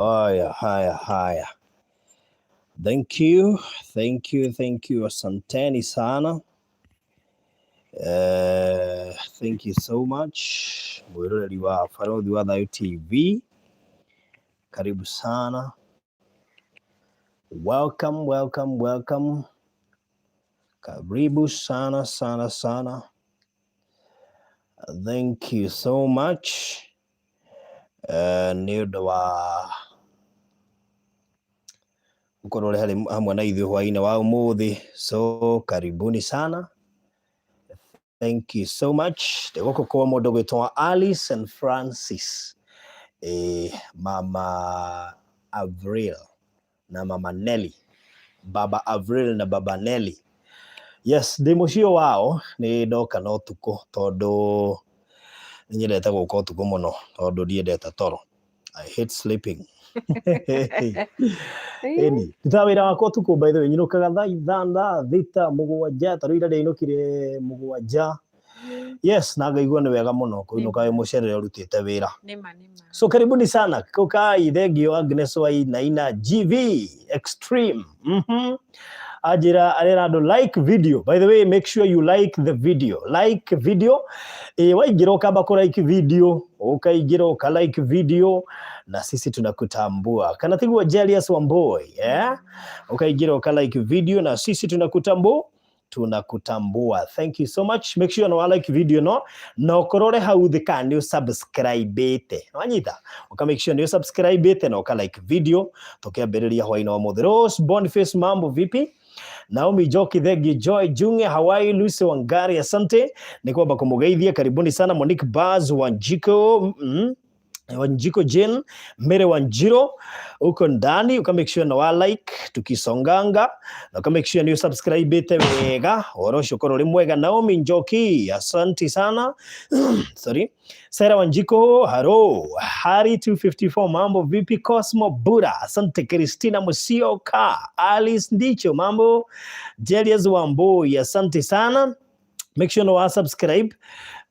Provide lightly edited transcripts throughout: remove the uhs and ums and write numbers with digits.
Haya, haya, haya. Thank you, thank you, thank you. Asanteni sana. Thank you so much. Mwiroreri wa Barothi wa Thayu TV. Karibu sana. Welcome, welcome, welcome. Karibu sana sana sana. Thank you so much. Nĩ ũndũ wa gũkorwo ũrĩ harĩ hamwe na ithuĩ hwaĩ-inĩ wa ũmũthĩ. So karibuni sana. Thank you so much. Ndĩ gũkũ kwa mũndũ gwĩtwo Alice and Francis. Mama Avril na Mama Nelly. Baba Avril na Baba Nelly. Yes, ndĩ mũciĩ wao nĩ ndoka na ũtukũ tondũ nĩ nyendete gũka ũtukũ mũno tondũ ndiendete toro. I hate sleeping. Ĩni, ndutaga wĩra wakwa ũtukũ, by the way, nyinũkaga thaa 5, 6, 7, ta rĩu ira ndĩrainũkire 7. Yes, na ngaigua nĩ wega mũno kũinũka wĩ mũcerere ũrutĩte wĩra. Nĩma nĩma. So karibuni sana. Kokai, thengio Agnes Wainaina GV Extreme. Anjĩra arera andũ like video. By the way, make sure you like the video. Like video. Waingĩra ũkamba kũ like video, ũkaingĩra ũka like video na sisi tunakutambua. Kana tiguo Jelius Wamboi, eh? Ukaingĩra ũka like video na sisi tunakutambua tunakutambua. Thank you so much. Make sure no like video no na ũkorwo ũrĩ hau thĩ kana nĩ ũsubscribe-ĩte. Wanyita? Ũka make sure nĩ ũsubscribe-ĩte na ũka like video tũkĩambĩrĩria hwaĩ-inĩ wa ũmũthĩ. Rose Boniface, mambo vipi? Naomi Njoki, Thegi Joy Junge, Hawaii, Lucy Wangari, asante. Ni kwamba kumugeithia, karibuni sana. Monique Baz Wanjiko, Wanjiko Jane, Mere Wanjiro uko ndani, uka make sure na wa like tukisonganga na uka make sure ni subscribe te wega ũhoro ũcio ũkorwo ũrĩ mwega. Naomi Njoki, asante sana. Sorry. Sarah Wanjiko, haro. Hari 254, mambo vipi? Cosmo Bura, asante. Christina Musioka, Alice Ndicho, mambo. Jelius Wambui, asante sana. Make sure na wa subscribe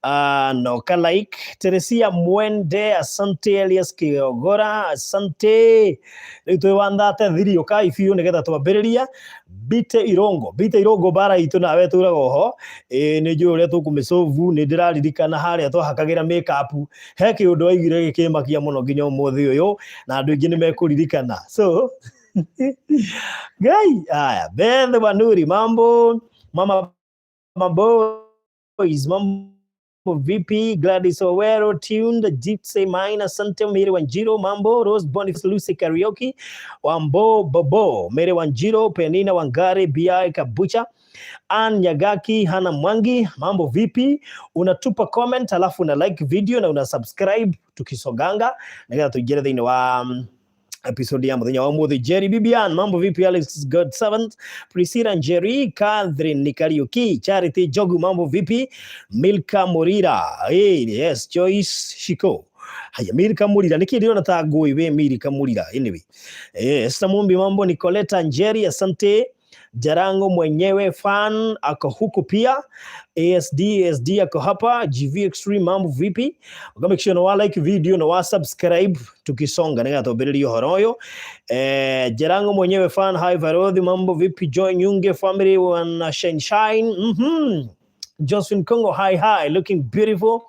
na uka like. Teresia Mwende, asante. Elias Kiogora, asante. Rĩu twĩ wandate thiri ũkai biũ nĩgetha twambĩrĩria. Bite Irongo, Bite Irongo, bara itũ nawe tũraga oho. Ĩĩ, nĩ njũĩ ũrĩa tũkũmĩcovu. Nĩ ndĩraririkana harĩa twahakagĩra makeup, he kĩũndũ waigire gĩkĩmakia mũno nginya ũmũthĩ ũyũ na andũ aingĩ nĩ mekũririkana. So Ngai, haya. Beth Wanuri, mambo. Mama Boys, mambo vipi? Gladys Owero, tuned. Gypsy Mine, asante. Mary Wanjiro, mambo. Rose Boniface, Lucy Karaoke, Wambo Bobo, Mary Wanjiro, Penina Wangari, BI Kabucha, Ann Nyagaki, Hana Mwangi, mambo vipi? Unatupa comment alafu una like video na una subscribe tukisoganga nĩgetha tũingĩre thĩinĩ wa episode ya muthenya wa umuthi. Jerry Bibian, mambo vipi? Alex God Servant, Priscilla Njeri, Catherine Nikariuki, Charity Jogu, mambo vipi? Milka Murira, hey, yes, Joyce Shiko. Haya, Milka Murira, niki ndĩrona ta ngũi we Milka Murira. Anyway, Esther Mumbi, mambo. Nicoleta Njeri, asante. Jarango mwenyewe fan ako huku pia. ASD ASD ako hapa. GV Extreme, mambo vipi? Uka make sure na wa like video na wa subscribe tukisonga nĩgetha twambĩrĩrie ũhoro ũyũ. Jarango mwenyewe fan, hi Varodhi, mambo vipi? Joy Nyunge family wana shine shine. Josephine Congo, hi hi, looking beautiful.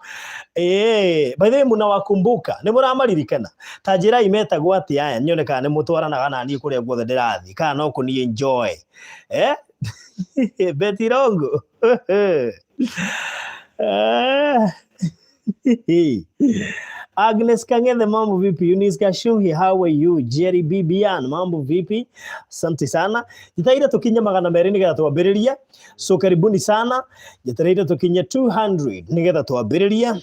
By the way, munawakumbuka? Nĩ mũramaririkana? Ta njĩrai metagwo atĩa aya nyone kana nĩ mũtwaranaga na niĩ kũrĩa guothe ndĩrathiĩ kana no kũni enjoy. Betty Rongo. Agnes Kang'ethe, mambo vipi? Eunice Kashuhi, how are you? Jerry Bibian, mambo vipi? Asante sana. Jitahidi tukinye 200 nigetha twambĩrĩrie. So karibuni sana. Jitahidi tukinye 200 nigetha twambĩrĩrie.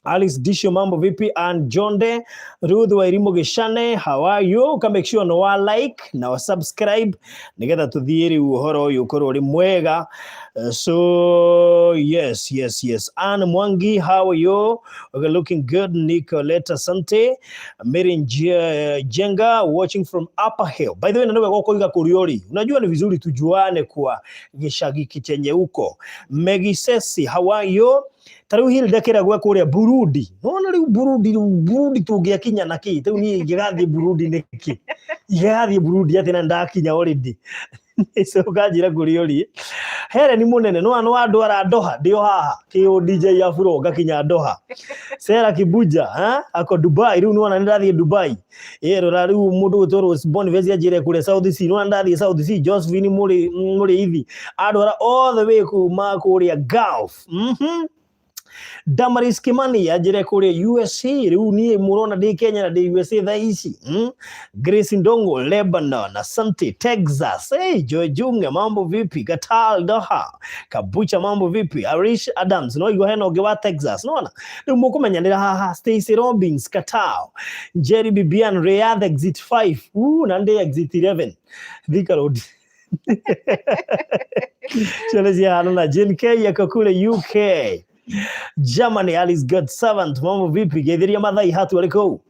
Alice Disho, mambo vipi? And John De, Ruth Wairimu Gishane, how are you? Ka make sure no wa like na wa subscribe nigetha tuthiĩ rĩu ũhoro ũyũ ũkorwo ũrĩ mwega. So yes. Anne Mwangi, how are you? Okay, looking good. Nicoletta Sante, Mary Jenga, watching from Upper Hill. By the way, na nĩwe gũkũiga kũrĩa ũrĩ. Unajua ni vizuri tujuane kwa gĩcagi chenye uko. Megisesi, how are you? Ta rĩu Hilda Kĩragwe kũrĩa Burundi. Nona rĩu Burundi, rĩu Burundi tũngĩakinya na kĩ? Rĩu niĩ ingĩgathiĩ Burundi nĩkĩ? Ingĩgathiĩ Burundi atĩ na ndakinya already. So ũkanjĩra kũrĩa ũrĩ. Helen mũnene no no andwara Doha, ndĩ o haha. Kĩũ DJ Afro ngakinya Doha. Sarah Kibuja, ha? Ako Dubai, rĩu nĩwona nĩndathiĩ Dubai. Ĩ rora rĩu mũndũ gwĩtwo Rose Boniface anjĩre kũrĩa South C, nĩwona ndathiĩ South C, Josephine Mũrĩithi andwara all the way kuma kũrĩa Gulf. Damaris Kimani anjĩre kũrĩa USA, rĩu niĩ mũrona ndĩ Kenya na ndĩ USA thaa ici. Grace Ndongo Lebanon, asante. Texas, hey, Joy Junge mambo vipi? Qatar Doha, Kabucha mambo vipi? Arish Adams no igua hena ũngĩ wa Texas, nona rĩu mũkũmenyanĩra haha. Stacy Robbins Qatar, Jerry Bibian Riyadh exit 5, na ndĩ exit 11 Thika Road. Cione cihana na Jane K ako kule UK. Germany, Alice God Servant, mambo vipi? Geithiria Mathai hatu arĩ kũu.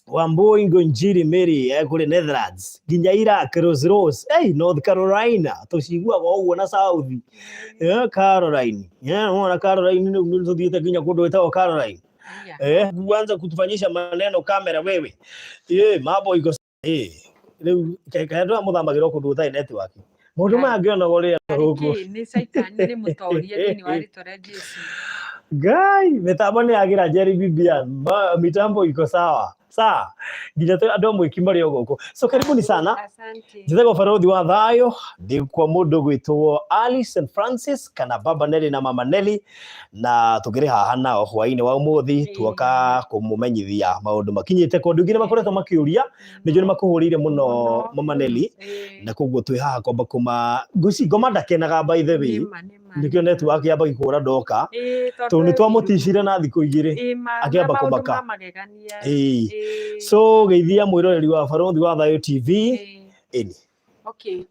Wambui Ngonjiri Mary kũrĩ Netherlands, nginya Iraq, Rose Rose, hey, North Carolina, tũciguaga ũguo na South. Caroline. Yeah, unaona Caroline nĩ tũthiĩte nginya kũndũ gwĩtagwo Caroline. Kuanza kutufanyisha maneno kamera wewe. Mambo iko rĩu kaĩ andũ aya mũthamagĩra o kũndũ gũtarĩ network. Maũndũ maya ngĩonaga ũrĩa gũkũ. Nĩ caitani nĩ mũtorie thĩinĩ wa rĩtwa rĩa Jesu. Ngai, mitambo nĩ yagira Jerry Bibian. Mitambo iko sawa. Sawa. Nginya andũ a mwĩki marĩ o gũkũ. So karibuni sana. Asante. Njĩtagwo Barothi wa Thayũ, ndĩ kwa mũndũ gwĩtwo Alice and Francis kana Baba Nelly na Mama Nelly, na tũkĩrĩ haha nao hwainĩ wa ũmũthĩ tuoka kũmũmenyithia maũndũ makinyĩte kũndũ ingĩ nĩ makoretwo makĩũria, nĩnjũĩ nĩ makũhũrĩire mũno Mama Nelly, na koguo twĩ haha kwamba kũma ngwĩci ngoma ndakenaga by the way, nĩkĩo network yambagia kũra ndoka, tondũ nĩ twamũticire na thikũ igĩrĩ akĩamba kũmaka. So geithia mwĩroreri wa Barothi wa Thayũ TV. Ĩni. Okay.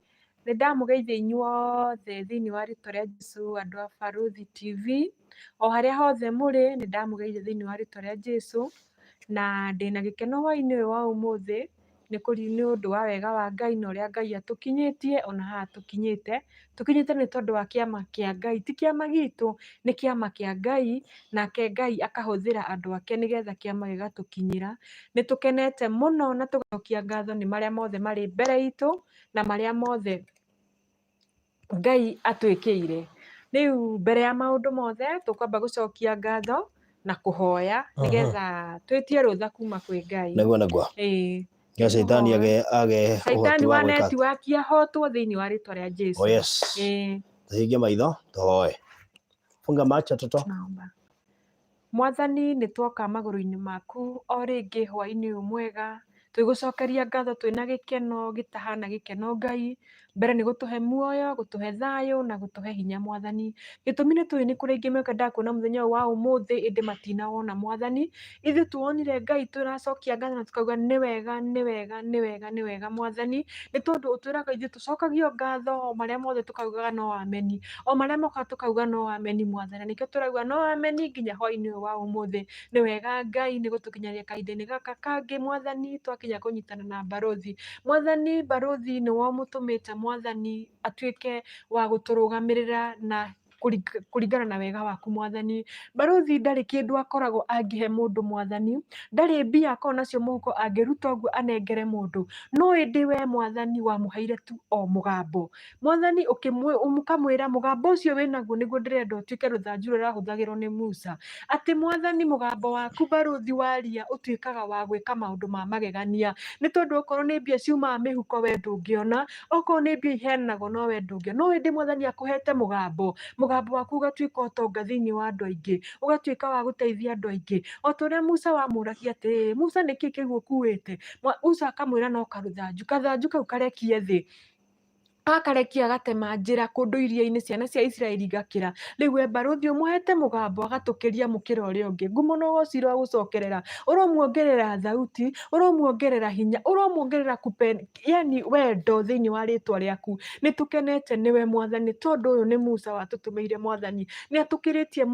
Nĩ ndamũgeithia inyuothe thĩinĩ wa rĩtwa rĩa Jesu, andũ a Barothi TV o harĩa hothe mũrĩ, nĩ ndamũgeithia thĩinĩ wa rĩtwa rĩa Jesu, na ndĩna gĩkeno hwainĩ ũyũ wa ũmũthĩ nĩ ũndũ wa wega wa Ngai na ũrĩa Ngai atũkinyĩtie ona haha tũkinyĩte. Tũkinyĩte nĩ tondũ wa kĩama kĩa Ngai, ti kĩama gitũ, nĩ kĩama kĩa Ngai, nake Ngai akahũthĩra andũ ake nĩgetha kĩama gĩgatũkinyĩra. Nĩ tũkenete mũno na tũgacokia ngatho nĩ marĩa mothe marĩ mbere itũ na marĩa mothe Ngai atwĩkĩire. Rĩu mbere ya maũndũ mothe tũkwamba gũcokia ngatho na kũhoya nĩgetha twĩtie rũtha kuma kwĩ Ngai. Nĩguo nĩguo. Ya caitani age Caitani wa network ahotwo thĩinĩ wa rĩtwa rĩa Jesu. Oh yes. Tũhinge maitho tũhoe. Funga macho toto. Tunaomba. Mwathani, nĩ twoka magũrũ-inĩ maku o rĩngĩ hwaĩ-inĩ ũyũ mwega, twĩgũcokeria ngatho twĩna gĩkeno gĩtahana gĩkeno Ngai, mbere nĩ gũtũhe muoyo, gũtũhe thayũ na gũtũhe hinya Mwathani. Gĩtũmi nĩ tũĩ nĩ kũrĩ aingĩ mekwendaga kuona mũthenya ũyũ wa ũmũthĩ ĩndĩ matinawona Mwathani. Ithuĩ tuwonire Ngai tũracokia ngatho na tũkauga nĩ wega, nĩ wega, nĩ wega, nĩ wega Mwathani, nĩ tondũ ũtwĩraga ithuĩ tũcokagio ngatho o marĩa mothe tũkaugaga no ameni, o marĩa mokaga tũkauga no ameni Mwathani, nĩkĩo tũrauga no ameni nginya hwaĩ-inĩ ũyũ wa ũmũthĩ. Nĩ wega Ngai nĩ gũtũkinyaria kahinda-inĩ gaka kangĩ Mwathani, twakinya kũnyitana na Barothi. Mwathani, Barothi nĩwe ũmũtũmĩte Mwathani atuĩke wa gũtũrũgamĩrĩra na kũringana na wega waku Mwathani. Barothi ndarĩ kĩndũ akoragwo angĩhe mũndũ Mwathani, ndarĩ mbia akoragwo nacio mũhuko angĩruta ũguo anengere mũndũ, no ĩndĩ we Mwathani wamũheire tu o mũgambo. Mwathani ũkamwĩra mũgambo ũcio wĩnaguo nĩguo ndĩrenda ũtuĩke rũthanju rũrĩa rwahũthagĩrwo nĩ Musa. Atĩ Mwathani mũgambo waku Barothi waria ũtuĩkaga wa gwĩka maũndũ ma magegania, nĩ tondũ okorwo nĩ mbia ciumaga mĩhuko we ndũngĩona, okorwo nĩ mbia iheanagwo no we ndũngĩona, no ĩndĩ Mwathani akũhete mũgambo, mũgambo waku ũgatuĩka ũtonga thĩinĩ wa andũ aingĩ, ũgatuĩka wa gũteithia andũ aingĩ. O ta ũrĩa Musa wamũragia atĩrĩrĩ, Musa nĩkĩ kĩu ũkuĩte? Musa akamwĩra no karũthanju, kathanju kau karekie thĩ. Akarekia gatema njĩra kũndũ iria-inĩ, ciana cia Isiraeli igakĩra. Rĩu we Barothi ũmũhete mũgambo agatũkĩria mũkĩra ũrĩa ũngĩ. Ngumo na ũgoci ũragũcokerera, ũromuongerera thauti, ũromuongerera hinya, ũromuongerera yani wendo thĩinĩ wa rĩtwa rĩaku. Nĩ tũkenete nĩwe Mwathani, tondũ ũyũ nĩ Musa watũtũmĩire Mwathani. Nĩ atũkĩrĩtie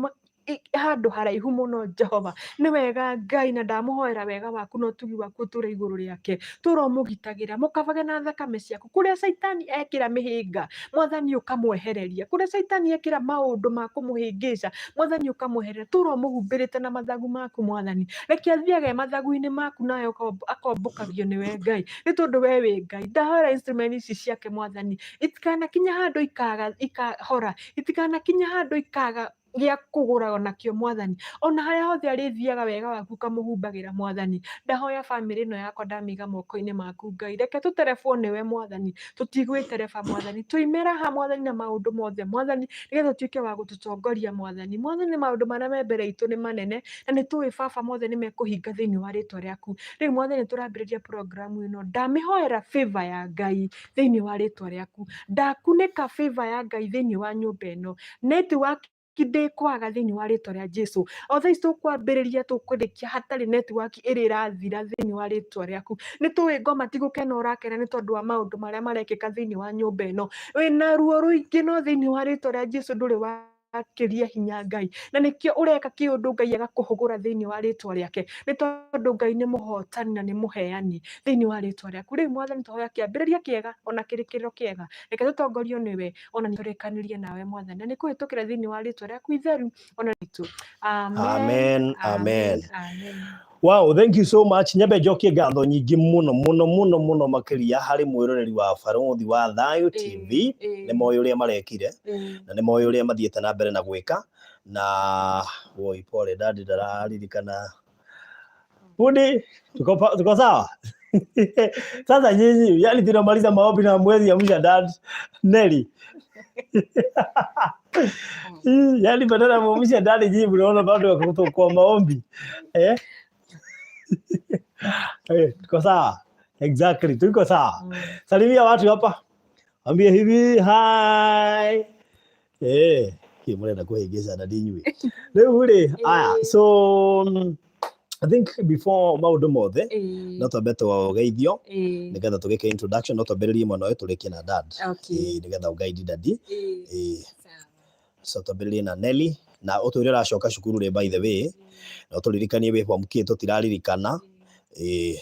Handũ haraihu mũno. Jehova, nĩ wega Ngai, na ndamũhoera wega waku na ũtugi waku ũtũre igũrũ rĩake. Tũra ũmũgitagĩra, mũkabage na thakame ciaku. Kũrĩa caitani ekĩra mĩhĩnga, Mwathani ũkamwehereria. Kũrĩa caitani ekĩra maũndũ ma kũmũhĩngĩca, Mwathani ũkamwehereria. Tũra ũmũhumbĩrĩte na mathagu maku, Mwathani. Reke athiage mathagu-inĩ maku, nawe akombũkagio nĩwe Ngai, nĩ tondũ we wĩ Ngai. Ndahoera instrument ici ciake, Mwathani, itikanakinya handũ ikaga ikahora, itikanakinya handũ ikaga gĩa kũgũra onakĩo, Mwathani. Ona harĩa hothe arĩthiaga, wega waku ũkamũhumbagĩra, Mwathani. Ndahoya bamĩrĩ ĩno yakwa, ndamĩiga moko-inĩ maku, Ngai. Reke tũterebwo nĩwe, Mwathani, tũtigwĩtereba, Mwathani. Tũime raha, Mwathani, na maũndũ mothe, Mwathani, nĩgetha ũtuĩke wa gũtũtongoria, Mwathani. Mwathani, maũndũ marĩa me mbere itũ nĩ manene, na nĩ tũĩ Baba mothe nĩ mekũhinga thĩinĩ wa rĩtwa rĩaku. Rĩu, Mwathani, tũrambĩrĩria programu ĩno, ndamĩhoera favor ya Ngai thĩinĩ wa rĩtwa rĩaku. Ndakunĩka favor ya Ngai thĩinĩ wa nyũmba ĩno. Network ndĩkwaga thĩinĩ wa rĩtwa rĩa Jesu. O thaa ici tũkwambĩrĩria, tũkũrĩkia hatarĩ network ĩrĩa ĩrathira thĩinĩ wa rĩtwa rĩaku. Nĩ tũĩ ngoma ti gũkena ũrakena nĩ tondũ wa maũndũ marĩa marekĩka thĩinĩ wa nyũmba ĩno. Wĩna ruo rũingĩ, no thĩinĩ wa rĩtwa rĩa Jesu ndũrĩ wakĩria hinya Ngai, na nĩkĩo ũreka kĩũndũ Ngai agakũhũgũra thĩinĩ wa rĩtwa rĩake, nĩ tondũ Ngai nĩ mũhotani na nĩ mũheani thĩinĩ wa rĩtwa rĩaku. Rĩu, Mwathani, tũhoya kĩambĩrĩria kĩega ona kĩrĩkĩrĩro kĩega. Reke tũtongorio nĩwe, ona tũrĩkanĩrie nawe, Mwathani, na nĩ kũhĩtũkĩra thĩinĩ wa rĩtwa rĩaku itheru ona ritũ. Amen. Amen. Amen. Amen. Wow, thank you so much. Nyambe njokie ngatho nyingĩ mũno mũno mũno mũno makĩria harĩ mwĩroreri wa Barũthi wa Thayũ TV. Nĩ moĩ ũrĩa marekire na nĩ moĩ ũrĩa mathiĩte na mbere na gwĩka. Na woi, pole, dadi ndararirikana. Fundi, tuko sawa? Sasa nyinyi, yani tunamaliza maombi na mwezi amsha dad Nelly. Yani badala ya muamsha dad, nyinyi mnaona bado wako kwa maombi. Eh? Eh, tuko sawa. Exactly, tuko sawa. Salimia watu hapa. Ambie hivi hi. Eh, kĩ mũrenda kũhĩngĩca na inyuĩ. Rĩu rĩ, aya, so I think before maũndũ mothe no twambe tũgeithio nĩgetha tũgĩke introduction. No twambĩrĩrie mwena ũyũ, tũrĩkie na dad. Okay. Ĩĩ, nĩgetha ũguide daddy. Ĩĩ. So twambĩrĩrie na Nelly, na ũtwĩre ũracoka cukuru rĩ, by the way, na ũtũririkanie wĩ form kĩ, tũtiraririkana. Ĩĩ.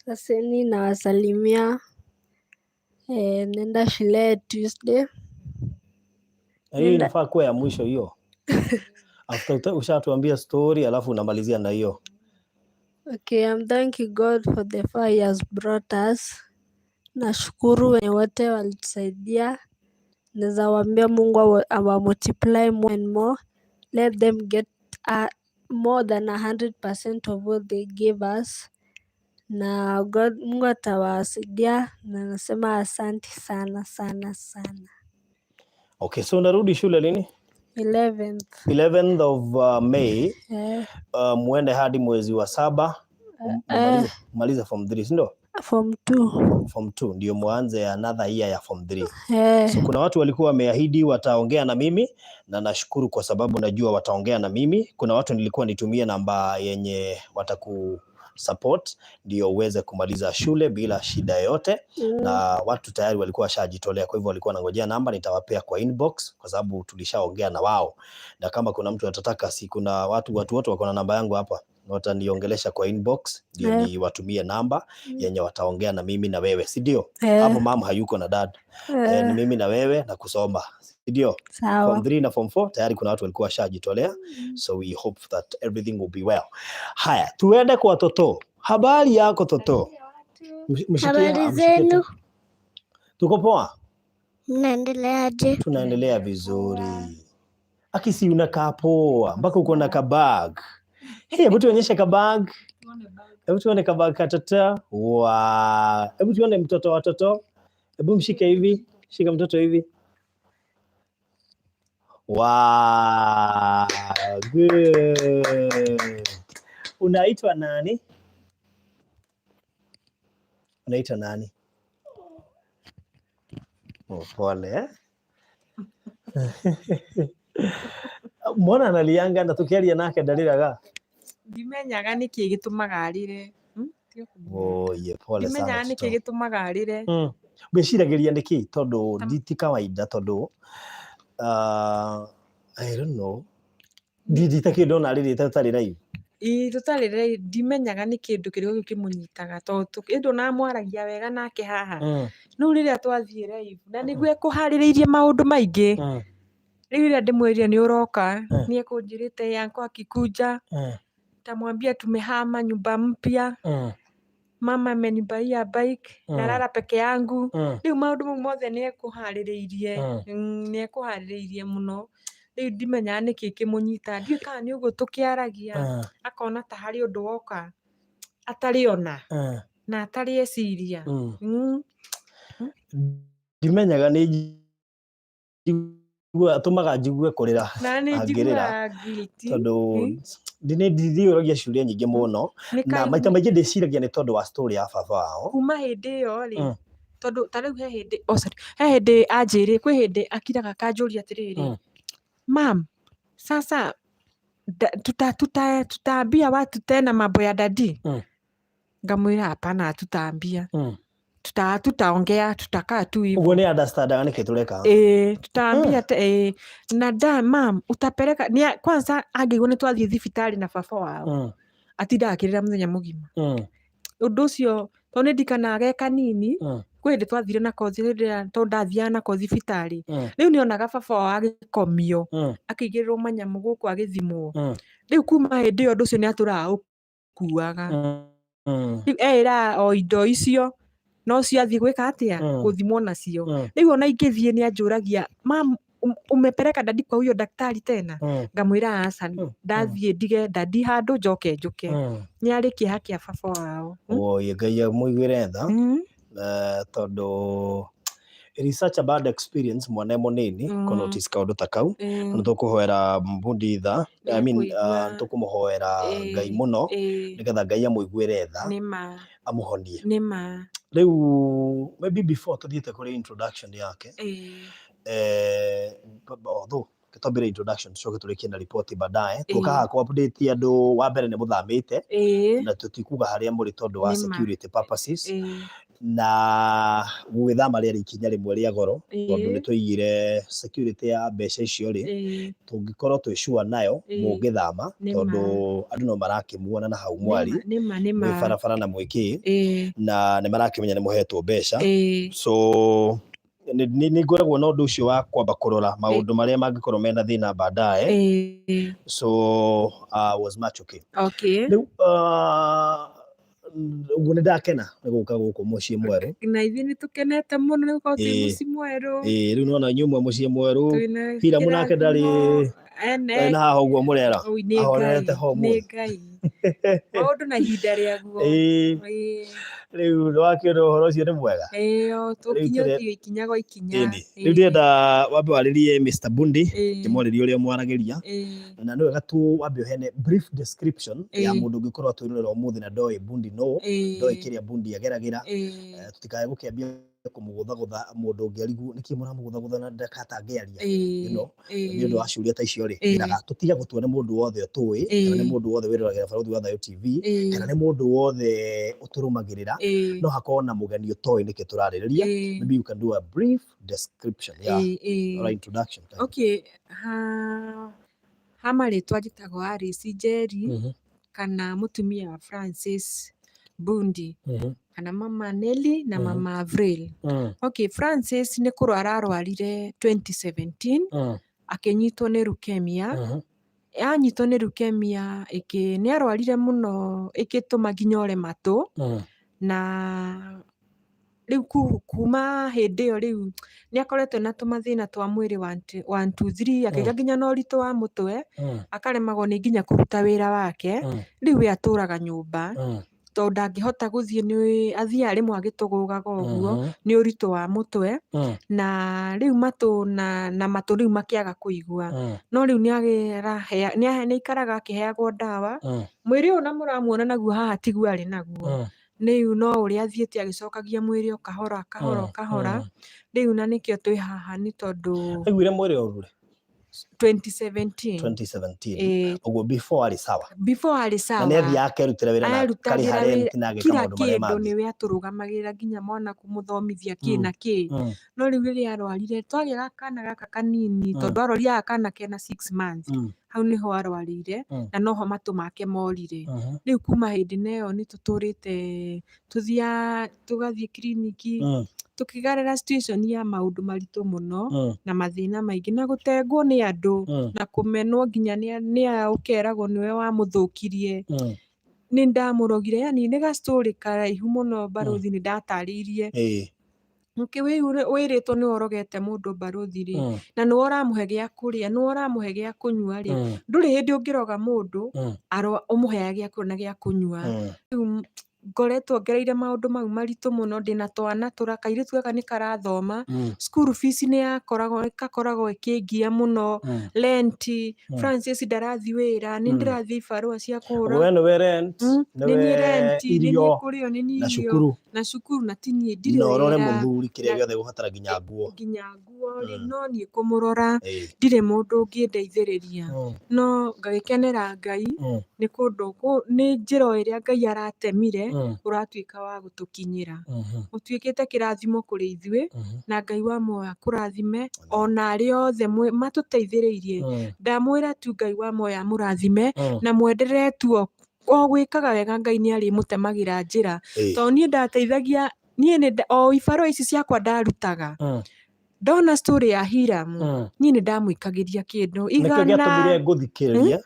Saseni, nawasalimia. Nenda shule Tuesday. Na hiyo inafaa kuwa ya mwisho hiyo. After ushatuambia story, alafu unamalizia na hiyo. Okay, I'm thanking God for the far he has brought us. Nashukuru wenye wote walitusaidia. Naweza waambia Mungu awa multiply more and more. Let them get more than 100% of what they gave us. Na God, Mungu atawasaidia, na nasema asante sana sana sana. Okay, so unarudi shule lini? 11th. 11th of May. Eh, Muende hadi mwezi wa saba, malize form 3, si ndio? Form 2. Form 2 ndio muanze another year ya form 3. Eh, So kuna watu walikuwa wameahidi wataongea na mimi, na nashukuru kwa sababu najua wataongea na mimi. Kuna watu nilikuwa nitumie namba yenye wataku support ndio uweze kumaliza shule bila shida yoyote, na watu tayari walikuwa washajitolea, kwa hivyo walikuwa wanangojea namba, nitawapea kwa inbox kwa sababu tulishaongea na wao, na kama kuna mtu atataka, si kuna watu wote wako na namba yangu hapa, wataniongelesha kwa inbox ndio niwatumie namba yenye wataongea na mimi na wewe, si ndio? Eh, Hapo mama hayuko na dad, ni eh, mimi na wewe na kusoma, si ndio? Form sawa. 3 na form 4 tayari kuna watu walikuwa washajitolea, so we hope that everything will be well. Haya, tuende kwa Toto. Habari yako, Toto? Mshikie, Habari amshikie tu. zenu, Tuko poa, mnaendeleaje? Tunaendelea vizuri. Akisi, unakaa poa mpaka uko na kabag. Hey, hebu tuonyeshe kabag. Hebu tuone kabag katata. Wow. Hebu tuone mtoto wa Toto. Hebu mshike hivi, shika mtoto hivi. Wow, good. Unaitwa nani? Unaitwa nani? Oh, pole. Eh? Mbona analianga na tukiaria nake ndariraga? Ndimenyaga nĩkĩ gĩtũmaga arĩre. Tiga kũmenya. Oh, ye pole sana. Ndimenyaga nĩkĩ Toto. gĩtũmaga arĩre. Ngwĩciragĩria nĩkĩ, tondũ ti kawaida, tondũ I don't know, nditakĩ ndona rĩrĩ tũtarĩ live. Ĩĩ, tũtarĩ live, ndimenyaga nĩ kĩndũ kĩrĩkũ kĩu kĩmũnyitaga, tondũ ĩndũ namwaragia wega nake haha. Rĩu rĩrĩa twathiĩ live, na nĩguo ekũharĩrĩirie maũndũ maingĩ. Rĩu rĩrĩa ndĩmwĩrire nĩ ũroka, nĩ ekũnjĩrĩte yanko akikuja tamwambia tumehama nyumba mpya, mama amenibaia bike, nalala peke yangu. Rĩu maũndũ mau mothe nĩ ekũharĩrĩirie. Nĩ ekũharĩrĩirie mũno. Rĩu ndimenyaga nĩkĩ kĩmũnyitaga, ndiũĩ kana nĩ ũguo tũkĩaragia akona ta harĩ ũndũ woka atarĩ ona na atarĩ eciria. Ndimenyaga, nĩ njiguaga, atũmaga njigue kũrĩra Na nĩ angĩrĩra. Njiguaga guilty. Tondũ nĩ ndiyũragia ciũria nyingĩ mũno Nĩ na maita maingĩ ndĩciragia nĩ tondũ wa story ya baba wao. Kuma hĩndĩ ĩyo rĩ, tondũ ta rĩu he hĩndĩ, oh sorry, he hĩndĩ anjĩrĩ, kwĩ hĩndĩ akiraga akanjũria atĩrĩrĩ, "Mam, sasa tutaambia watu tena mambo ya daddy?" Ngamwĩra, "Hapana, hatutaambia. Tutaongea, tutakaa tu hivyo." Ũguo nĩ understandaga nĩkĩ tũreka. Ĩĩ, tutaambia na da mam utapeleka ni kwanza angĩigua nĩ twathiĩ thibitarĩ na baba wao, atindaga akĩrĩra mũthenya mũgima. Ũndũ ũcio tondũ nĩ ndikanaga ge kanini. Kwĩ hĩndĩ twathire nako hĩndĩ ĩrĩa, tondũ ndathiaga nako thibitarĩ, rĩu nĩonaga baba wao agĩkomio, akĩigĩrĩrwo manyamũ gũkũ, agĩthimwo. Rĩu kuma hĩndĩ ĩyo ũndũ ũcio nĩ atũraga ũkuaga. Rĩu eĩraga o indo icio no cio athiĩ gwĩka atĩa, gũthimwo nacio. Rĩu ona ingĩthiĩ nĩ anjũragia, "Mam, umepeleka daddy kwa huyo daktari tena?" Ngamwĩra, "Aca, ndathiĩ ndige daddy handũ njoke njũke." Nĩ arĩ kĩeha kĩa baba wao. Woi, Ngai amũiguĩre tha. Tondũ it is such a bad experience mwana e mũnini kũ notice kaũndũ ta kau. Nĩ tũkũhoera Bundi tha, I mean, Nĩekũigua. Nĩ tũkũmũhoera Ngai mũno nĩgetha Ngai amũiguĩre tha, Nĩma. amũhonie. Nĩma. Rĩu maybe before tũthiĩte kũrĩ introduction yake, although twambĩre introduction tucoke tũrĩkie na ripoti baadaye, tuoka haha kũ update andũ. Wa mbere nĩ mũthamĩte na tũtikuga harĩa mũrĩ tondũ wa Nĩma. security purposes, na gũgĩthama rĩarĩ ikinya rĩmwe rĩa goro tondũ nĩ tũigire security ya mbeca icio rĩ, tũngĩkorwo twĩ sure nayo mũngĩthama, tondũ andũ no marakĩmuona na hau mwari Nĩma nĩma. Mwĩ barabara na mwĩ kĩ, na nĩ marakĩmenya nĩ mũhetwo mbeca. So nĩ ngoragwo na ũndũ ũcio wa kwamba kũrora maũndũ marĩa mangĩkorwo mena thĩna baadaye. So was much okay. Rĩu ũguo nĩ ndakena nĩ gũka gũkũ mũciĩ mwerũ. Na ithuĩ nĩ tũkenete mũno nĩ gũkorwo twĩ mũciĩ mwerũ. Ĩĩ, rĩu nĩwona inyuĩ mwe mũciĩ mwerũ. Twĩna Hiramu nake ndarĩ kĩrathimo. Ene na haha ũguo mũrera Oi, nĩ ahorerete Ngai, ho nĩ ũmũthĩ. Ngai. Maũndũ na ihinda rĩaguo. Rĩu nĩwakĩona ũhoro ũcio nĩ mwega. Ĩĩ, o tũkinyũkio ikinya gwa ikinya. Ĩni. Rĩu ndĩrenda wambe warĩrie Mr. Bundi, ngĩmwarĩria ũrĩa mwaragĩria, na nĩ wega tu wambe ũheane brief description ya mũndũ ũngĩkorwo atwĩrorera ũmũthĩ na ndoĩ Bundi no ndoĩ kĩrĩa Bundi ageragĩra. Tũtikae gũkĩambia kũmũgũthagũtha, mũndũ ũngĩ arigwo nĩkĩ mũramũgũthagũtha na ndakatangĩaria, nĩ ũndũ wa ciũria ta icio rĩ, ndĩraga tũtige gũtua nĩ mũndũ wothe ũtũĩ, kana nĩ mũndũ wothe wĩroragĩra Barũthi wa Thayũ TV, kana nĩ mũndũ wothe ũtũrũmagĩrĩra. No hakorwo na mũgeni ũtoĩ nĩkĩ tũrarĩrĩria. Maybe you can do a brief description, yeah, or introduction kind of. Okay, ha marĩtwa njĩtagwo Alice Njeri, kana mũtumia wa Francis Bundi, kana mama Nelly na mama Avril. Okay, Francis nĩ kũrwara arwarire 2017, akĩnyitwo nĩ leukemia. Anyitwo nĩ leukemia ĩkĩ nĩ arwarire mũno, ĩkĩtũma nginya ore matũ. Na rĩu kuma hĩndĩ ĩyo rĩu nĩ akoretwo na tũmathĩna twa mwĩrĩ, one, two, three, akĩgĩa nginya na ũritũ wa mũtwe, akaremagwo nĩ nginya kũruta wĩra wake. Rĩu we atũraga nyũmba tondũ ndangĩhota gũthiĩ, nĩ athiaga rĩmwe agĩtũgũgaga ũguo nĩ ũritũ wa mũtwe. Na rĩu matũ na matũ rĩu makĩaga kũigua. No rĩu nĩ aikaraga akĩheagwo ndawa. Mwĩrĩ ũyũ na mũramuona naguo haha tiguo arĩ naguo. Rĩu no ũrĩa athiĩte agĩcokagia mwĩrĩ o kahora kahora o kahora. Rĩu na nĩkĩo twĩ haha nĩ tondũ Aiguire mwĩrĩ ũru rĩ? 2017. 2017. Ĩĩ. Ũguo before arĩ sawa. Before arĩ Na sawa. nĩ athiaga akerutĩra wĩra na Arutagĩra akarĩha wĩra rent na ageka kila maũndũ marĩa kĩndũ, mangĩ. nĩwe atũrũgamagĩrĩra nginya mwana kũmũthomithia kĩ na kĩ. No rĩu rĩrĩa arwarire, twagĩa kana gaka kanini, tondũ arwarire gaka kana kena 6 months, hau nĩho arwarĩire na noho matũ make morire. Rĩu kuma hĩndĩ na ĩyo nĩ tũtũrĩte tũthiaga tũgathiĩ kiriniki, tũkĩgarĩra situation ya maũndũ maritũ mũno na mathĩna maingĩ na gũtengwo nĩ andũ na kũmenwo nginya nĩ ũkeragwo nĩwe wamũthũkirie, nĩ ndamũrogire. Yani nĩ ga story karaihu mũno, barũthi, nĩ ndatarĩirie. Ũkĩ wĩrĩtwo nĩwe ũrogete mũndũ, barũthi rĩ, na nĩwe ũramũhe gĩa kũrĩa, nĩwe ũramũhe gĩa kũnyua rĩ, ndũrĩ hĩndĩ ũngĩroga mũndũ ũmũheaga gĩa kũrĩa na gĩa kũnyua. Rĩu ngoretwo ngereire maũndũ mau maritũ mũno, ndĩna twana tũra kairĩtu gaka nĩ karathoma, school fees nĩ yakoragwo ĩgakoragwo ĩkĩngia mũno, rent, Francis ndarathiĩ wĩra, nĩ ndĩrathiĩ ibarũa cia kũhũra. We nĩwe rent, Nĩ niĩ nĩwe rent, nĩ niĩ irio kũrĩo, nĩ niĩ na irio cukuru na cukuru, na ti niĩ ndirĩ na ũrore wĩra mũthuri kĩrĩa na gĩothe gũbatara nginya nguo. Nginya nguo rĩ, no niĩ kũmũrora, ndirĩ mũndũ ũngĩndeithĩrĩria, no ngagĩkenera Ngai nĩ kũndũ nĩ njĩra o ĩrĩa Ngai aratemire ũratuĩka wa gũtũkinyĩra, ũtuĩkĩte kĩrathimo kũrĩ ithuĩ, na Ngai wa muoyo akũrathime ona arĩa othe matũteithĩrĩirie. Ndamwĩra tu Ngai wa muoyo amũrathime na mwenderee tu o gwĩkaga wega, Ngai nĩ arĩmũtemagĩra njĩra, tondũ niĩ ndateithagia niĩ nĩ o ibarũa ici ciakwa ndarutaga, ndona story ya Hiram, niĩ nĩ ndamwĩkagĩria kĩndũ Nĩkĩo igana. gĩatũmire ngũthikĩrĩrie,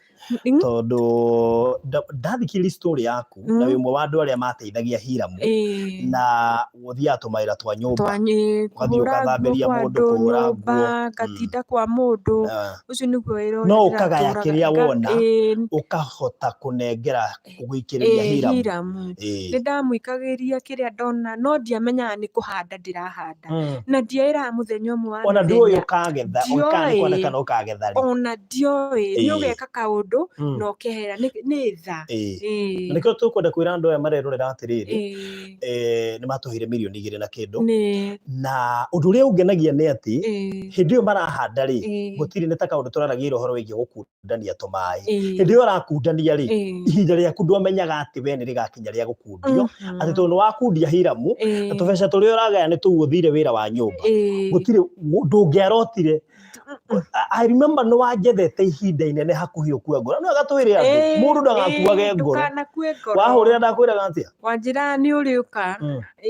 tondũ ndathikĩrĩria story yaku na wĩ ũmwe wa andũ arĩa mateithagia Hiramu na gũthiaga tũmawĩra twa nyũmba, Twanyĩ ũgathiĩ kũhũra nguo ũgathambĩria kwa mũndũ, andũ kũhũra nyũmba, nguo. Ngatinda kwa mũndũ. Ũcio nĩguo wĩra No ũrĩa ũkagaya ndĩratũraga. kĩrĩa wona, ũkahota kũnengera gũikĩrĩria Hiramu. Hiramu nĩ ndamwĩkagĩria kĩrĩa ndona, no ndiamenyaga nĩ kũhanda ndĩrahanda, na ndiaĩraga mũthenya ũmwe wa Ona ndũĩ mĩthenya. ũkagetha kana nĩ Ndioĩ. kuonekana ũkagetha rĩ. Ona ndioĩ nĩ ũgeka kaũndũ na ũkehera nĩ tha. Na nĩkĩo tũkwenda kwĩra andũ aya marerorera atĩrĩrĩ, nĩ matũheire 2 mirioni na kĩndũ, na ũndũ ũrĩa ũngenagia nĩ atĩ hĩndĩ ĩyo marahanda rĩ, gũtirĩ nĩ ta kaũndũ tũraragia ũhoro wĩgiĩ gũkundania tũmaĩ. Hĩndĩ ĩyo ũrakundania rĩ, ihinda rĩaku ndwamenyaga atĩ we nĩ rĩgakinya rĩa gũkundio, atĩ tondũ nĩ wakundia Hiramu na tũbeca tũrĩa ũragaya nĩ tũu ũthire wĩra wa nyũmba, gũtirĩ ndũngĩarotire. I remember nĩ wanjethete ihinda inene hakuhĩ ũkue ngoro, no agatwĩre andũ mũndũ ndagakuage ngoro. Ndũkanakue ngoro. Wahũrĩra ndakwĩraga atĩa? Wanjĩra nĩ ũrĩũka.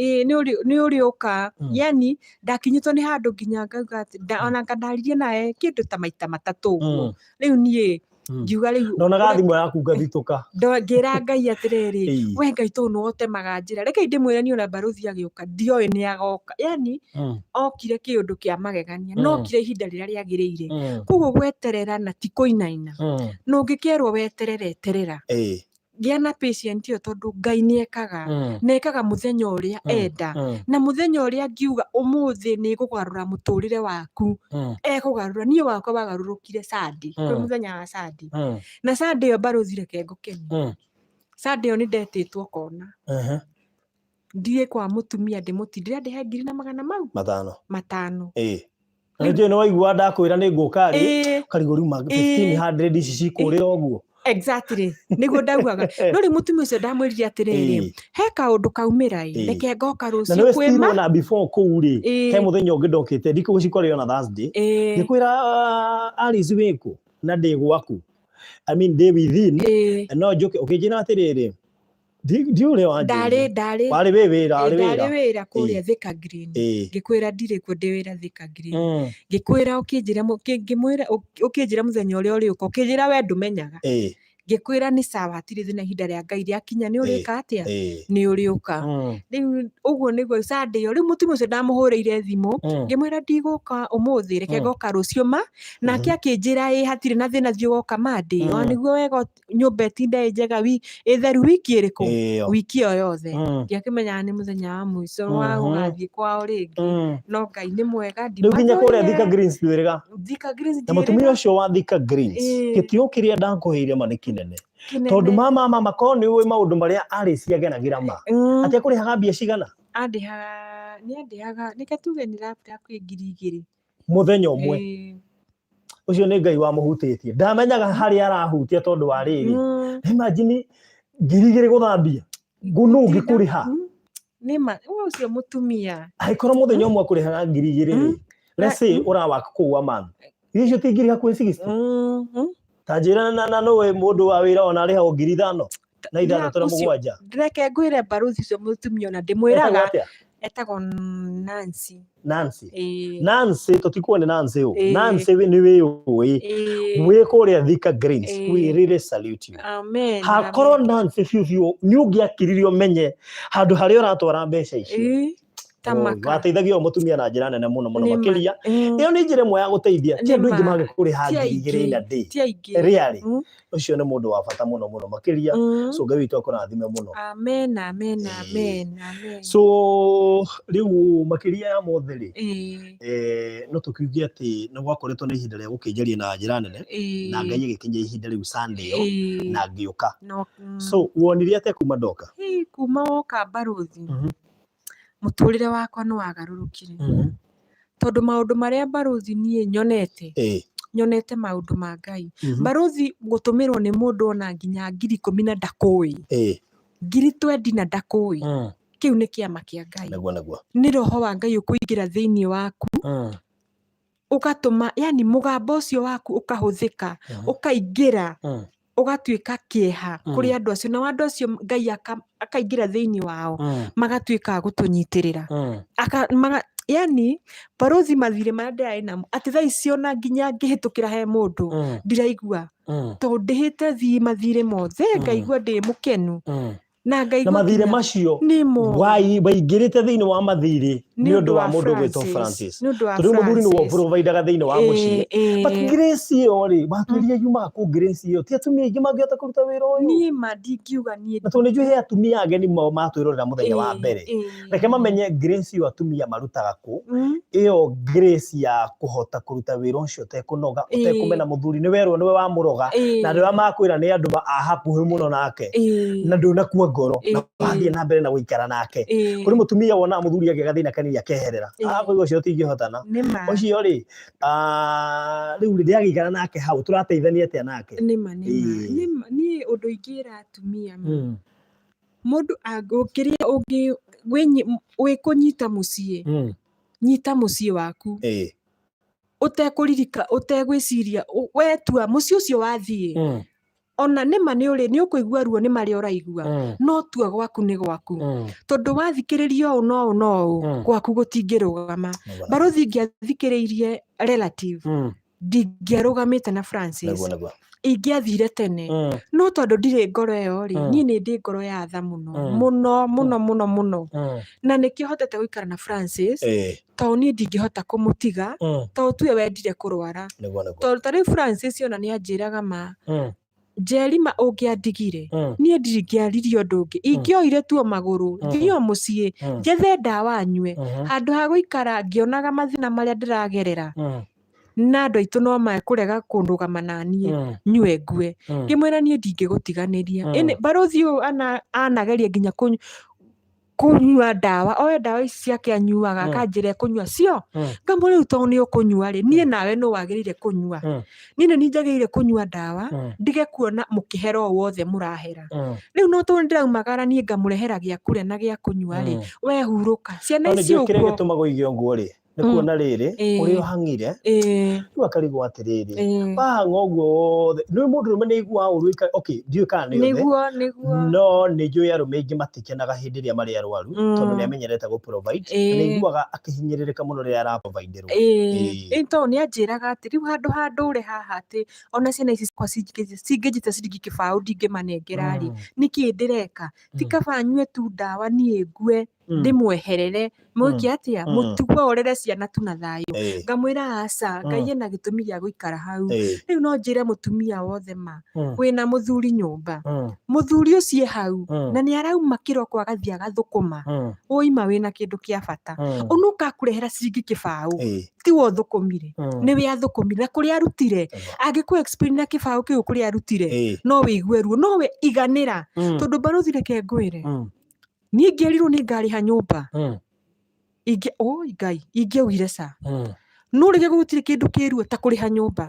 Ĩĩ, nĩ ũrĩũka. Yani ndakinyĩtwo nĩ handũ nginya ngauga atĩ ona ngandaririe nawe kĩndũ ta maita matatũ ũguo. Rĩu niĩ ngiuga rĩu Ndonaga thimũ yaku ngathitũka. Ngĩra Ngai atĩrĩrĩ, we Ngai, tondũ nĩwe ũtemaga njĩra, reke ndĩmwĩre niĩ ona barũthi agĩũka ndioĩ nĩ agoka, yani okire kĩũndũ kĩa magegania, no okire ihinda rĩrĩa rĩagĩrĩire. Koguo gweterera na ti kũinaina, na ũngĩkerwo weterere, eterera, gĩa na patient ĩyo, tondũ Ngai nĩ ekaga, na ekaga mũthenya ũrĩa enda, na mũthenya ũrĩa angiuga ũmũthĩ nĩ ngũgarũra mũtũrĩre waku, ekũgarũra. Niĩ wakwa wagarũrũkire Sunday, kwĩ mũthenya wa Sunday, na Sunday ĩyo, barũthi, reke ngũkenie, Sunday ĩyo nĩ ndetĩtwo kona ndiĩ kwa mũtumia ndĩmũtindĩre ndĩhe ngiri na magana mau 500. 500. Na nĩ njũĩ nĩ waigua ndakwĩra nĩ ngũka rĩ, ũkarigwo rĩu 1500 ici cikũrĩra ũguo. Exactly, nĩguo ndaugaga, no rĩu mũtumia ũcio ndamwĩrire atĩrĩrĩ, he kaũndũ kaumĩra ĩ, reke ngoka Na rũciũ nĩwe kwĩ still ma ona before kũu rĩ, he mũthenya ũngĩ ndokĩte ndikũgũcikorire ona Thursday, ngĩkwĩra, "Ah, Alice wĩkũ na ndĩ gwaku, I mean ndĩ within, no njũke." Ũkĩnjĩra atĩrĩrĩ, ndiũĩ ũrĩa wanjĩrire. Ndarĩ Warĩ wĩ wĩra, warĩ ndarĩ wĩra. Wĩra kũrĩa Thika Green. Ngĩkwĩra ndirĩ kuo, ndĩ wĩra Thika Green. Ngĩkwĩra ũkĩnjĩra ngĩmwĩra ũkĩnjĩra mũthenya ũrĩa ũrĩũka, ũkĩnjĩra we ndũmenyaga. Ngĩkwĩra nĩ sawa, hatirĩ thĩna, ihinda rĩa Ngai rĩakinya nĩ ũrĩka atĩa, nĩ ũrĩũka. Rĩu ũguo nĩguo Sunday ĩyo, rĩu mũtumia ũcio ndamũhũrĩire thimũ, ngĩmwĩra ndigũka ũmũthĩ, reke ngoka rũciũ ma, nake akĩnjĩra ĩ hatirĩ na thĩna, thiĩ ũgoka Monday, ona nĩguo wega nyũmba ĩtinde ĩ njega ĩ theru wiki ĩrĩkũ, Ĩyo. wiki ĩyo yothe. Ndiakĩmenyaga nĩ mũthenya wa mũico wa gũgathiĩ kwao rĩngĩ, no Ngai nĩ mwega. Rĩu nginya kũrĩa Thika Ndimathũire. Greens ndwĩrĩga. Thika Greens Na mũtumia ndiĩrĩga. ũcio wa Thika Greens, gĩtĩo kĩrĩa ndakũheire ma nĩ kĩnene, Kĩnene. tondũ mama korwo nĩ ũĩ maũndũ marĩa Alice ageragĩra ma, atĩ akũrĩhaga mbia cigana? Andĩhaga, nĩ andĩhaga, reke tuge nĩ laptop kwĩ 2000. Mũthenya ũmwe? Ũcio nĩ Ngai wamũhutĩtie, ndamenyaga harĩa arahutia tondũ wa rĩrĩ. Imagine 2,000 gũthambia nũ ũngĩkũrĩha? Nĩma we ũcio mũtumia. Angĩkorwo mũthenya ũmwe akũrĩhaga 2,000 rĩ, let's say ũrawak kũu a month, icio ti ngiri hakuhĩ 60. Ta njĩra na nũĩ mũndũ wa wĩra ona arĩhagwo 5,000 na ithathatũ na Ũcio- mũgwanja. Reke ngwĩre barũthi, ũcio mũtumia ona Etagwo ndĩmwĩraga atĩa? Etagwo Nancy. Nancy. Ĩĩ. Nancy, tũtikuo nĩ Nancy ũ. Ĩĩ. Nancy nĩ wĩyũĩ. Wĩ kũrĩa Thika Greens. We really salute you. Amen. Hakorwo Nancy biũ biũ nĩ ũngĩakiririe ũmenye handũ harĩa ũratwara mbeca icio. Ĩĩ. Ta Oi, maka. wateithagia ũyũ mũtumia na njĩra nene mũno mũno Nĩma. makĩria. Ĩyo nĩ njĩra ĩmwe ya gũteithia. Ti andũ aingĩ Nĩma. mangĩkũrĩha Ti 2,000 in a aingĩ. day. Ti aingĩ. Really. Ũcio nĩ mũndũ wa bata mũno mũno makĩria. So Ngai witũ akũrathime mũno. Amen, amen, Ĩĩ. amen, amen. So rĩu makĩria ya mothe rĩ, no tũkiuge atĩ nĩ gwakoretwo na ihinda rĩa gũkĩnjaria na njĩra nene na Ngai agĩkinyia ihinda rĩu Sunday ĩyo na ngĩũka. No, So wonire atĩa kuma ndoka? Hĩ, kuma woka barũthi, mũtũrĩre wakwa nĩ wagarũrũkire tondũ maũndũ marĩa barũthi niĩ nyonete, nyonete maũndũ ma Ngai. Barũthi, gũtũmĩrwo nĩ mũndũ ona nginya 10,000 na ndakũĩ, 20,000 na ndakũĩ, kĩu nĩ kĩama kĩa Ngai. Nĩguo nĩguo. Nĩ roho wa Ngai ũkũingĩra thĩinĩ waku, ũgatũma yani mũgambo ũcio waku ũkahũthĩka, ũkaingĩra, ũgatuĩka kĩeha kũrĩ andũ acio, nao andũ acio Ngai akaingĩra thĩinĩ wao, magatuĩka a gũtũnyitĩrĩra. Yani barũthi, mathirĩ marĩa ndĩrarĩ namo, atĩ thaa ici ona nginya ngĩhĩtũkĩra he mũndũ ndiraigua, tondũ ndĩhĩte mathirĩ mothe, ngaigua ndĩ mũkenu na Na ngaigua mathirĩ nginya macio nĩmo waingĩrĩte thĩinĩ wa mathirĩ nĩ ũndũ wa mũndũ ũgwĩtwo Francis. Nĩ ũndũ wa Tondũ rĩu mũthuri nĩwe Francis. ũprovidaga thĩinĩ wa mũciĩ. But grace ĩyo rĩ, watwĩrire yumaga kũ grace ĩyo? Ti atumia aingĩ mangĩhota kũruta wĩra ũyũ. Niĩ ma ndingiuga niĩ. Na tondũ nĩ njũĩ he atumia ageni matwĩrorera mũthenya wa mbere. Reke mamenye grace ĩyo atumia marutaga kũ. Ĩyo grace ya kũhota kũruta wĩra ũcio ũtekũnoga, ũtekũmena mũthuri, nĩ werwo nĩwe wamũroga, na andũ arĩa makwĩra nĩ andũ a hakuhĩ mũno nake. Na ndũnakua ngoro na wathiĩ na mbere na gũikara nake. Kũrĩ mũtumia wonaga mũthuri agĩa gathĩna kanini akeherera. Akauga ũcio tũtingĩhotana. Nĩma. Ũcio rĩ, rĩu rĩ, ndĩragĩikara nake hau, tũrateithania atĩa nake? Nĩma nĩma. Nĩma, niĩ ũndũ ingĩra atumia ma, mũndũ ũngĩrĩa ũngĩ wĩkũnyita mũciĩ, nyita mũciĩ waku ũtekũririka, ũtegwĩciria, wetua mũciĩ ũcio wathiĩ, ona nĩma nĩ ũrĩ nĩ ũkũigua ruo nĩ marĩa ũraigua, no tua gwaku nĩ gwaku, tondũ wathikĩrĩria ũũ no ũũ no ũũ, gwaku gũtingĩrũgama. Barũthi, ingĩathikĩrĩirie relative, ndingĩarũgamĩte na Francis. Nĩguo nĩguo. Ingĩathire tene, no tondũ ndirĩ ngoro ĩyo rĩ, niĩ nĩ ndĩ ngoro ya tha mũno mũno mũno mũno mũno, na nĩkĩo hotete gũikara na Francis, tondũ niĩ ndingĩhota kũmũtiga, tondũ tuwe wendire kũrwara. Nĩguo nĩguo. Tondũ ta rĩu Francis ona nĩ anjĩraga ma, Njerima, ũngĩandigire, niĩ ndingĩaririe ũndũ ũngĩ, ingĩoire tuo magũrũ thiĩ o mũciĩ, njethe ndawa nyue, handũ ha gũikara ngĩonaga mathĩna marĩa ndĩragerera, na andũ aitũ no mekũrega kũndũgama naniĩ, nyue ngue. Ngĩmwĩra niĩ ndingĩgũtiganĩria. Ĩnĩ barũthi ũyũ anageria nginya kũnyua ndawa, oe ndawa ici ciake anyuaga, akanjĩra ekũnyua cio. Ngamwĩra rĩu tondũ nĩ ũkũnyua rĩ, niĩ nawe nũ wagĩrĩire kũnyua? Niĩ nĩ niĩ njagĩrĩire kũnyua ndawa, ndige kuona mũkĩhera o wothe mũrahera. Rĩu no tondũ ndĩraumagara niĩ ngamũrehera gĩa kũrĩa na gĩa kũnyua rĩ, we hurũka ciana No nĩ ici njũĩ kĩrĩa ũguo. gĩtũmaga ũige ũguo rĩ, nĩ kuona rĩrĩ ũrĩa ũhang'ire, rĩu akarigwo atĩrĩrĩ, wahang'a ũguo wothe nĩ mũndũ ũrũme nĩ aiguaga ũru okay, ndiũĩ kana nĩ othe, Nĩguo nĩguo. No nĩ njũĩ arũme aingĩ matikenaga hĩndĩ ĩrĩa marĩ arwaru, tondũ nĩ amenyerete gũ provide, na nĩ aiguaga akĩhinyĩrĩrĩka mũno rĩrĩa araproviderwo. Ĩĩ, tondũ nĩ anjĩraga atĩ rĩu handũ ha ndũre haha atĩ ona ciana ici ciakwa cingĩnjĩta ciringi kĩbaũ ndingĩmanengera rĩ, nĩkĩ ndĩreka? Ti kaba nyue tu ndawa niĩ ngue, ndĩmweherere, mwĩke atĩa, mũtigwo ũrere ciana tu na thayũ. Ngamwĩra aca, Ngai ena gĩtũmi gĩa gũikara hau. Rĩu no njĩre mũtumia wothe ma wĩna mũthuri nyũmba, mũthuri ũcio e hau na nĩ arauma kĩroko agathiĩ agathũkũma, woima wĩna kĩndũ kĩa bata, ona ũkakũrehera ciringi kĩbaũ, tiwe ũthũkũmire, nĩwe athũkũmire na kũrĩa arutire. Angĩkũ explain na kĩbaũ kĩu kũrĩa arutire, no wĩigue ruo, no we iganĩra, tondũ barũthi, reke ngwĩre, niĩ ngĩerirwo nĩ ngarĩha nyũmba, ingĩ oi Ngai, ingĩaugire ca. No rĩge gũtirĩ kĩndũ kĩruo ta kũrĩha nyũmba,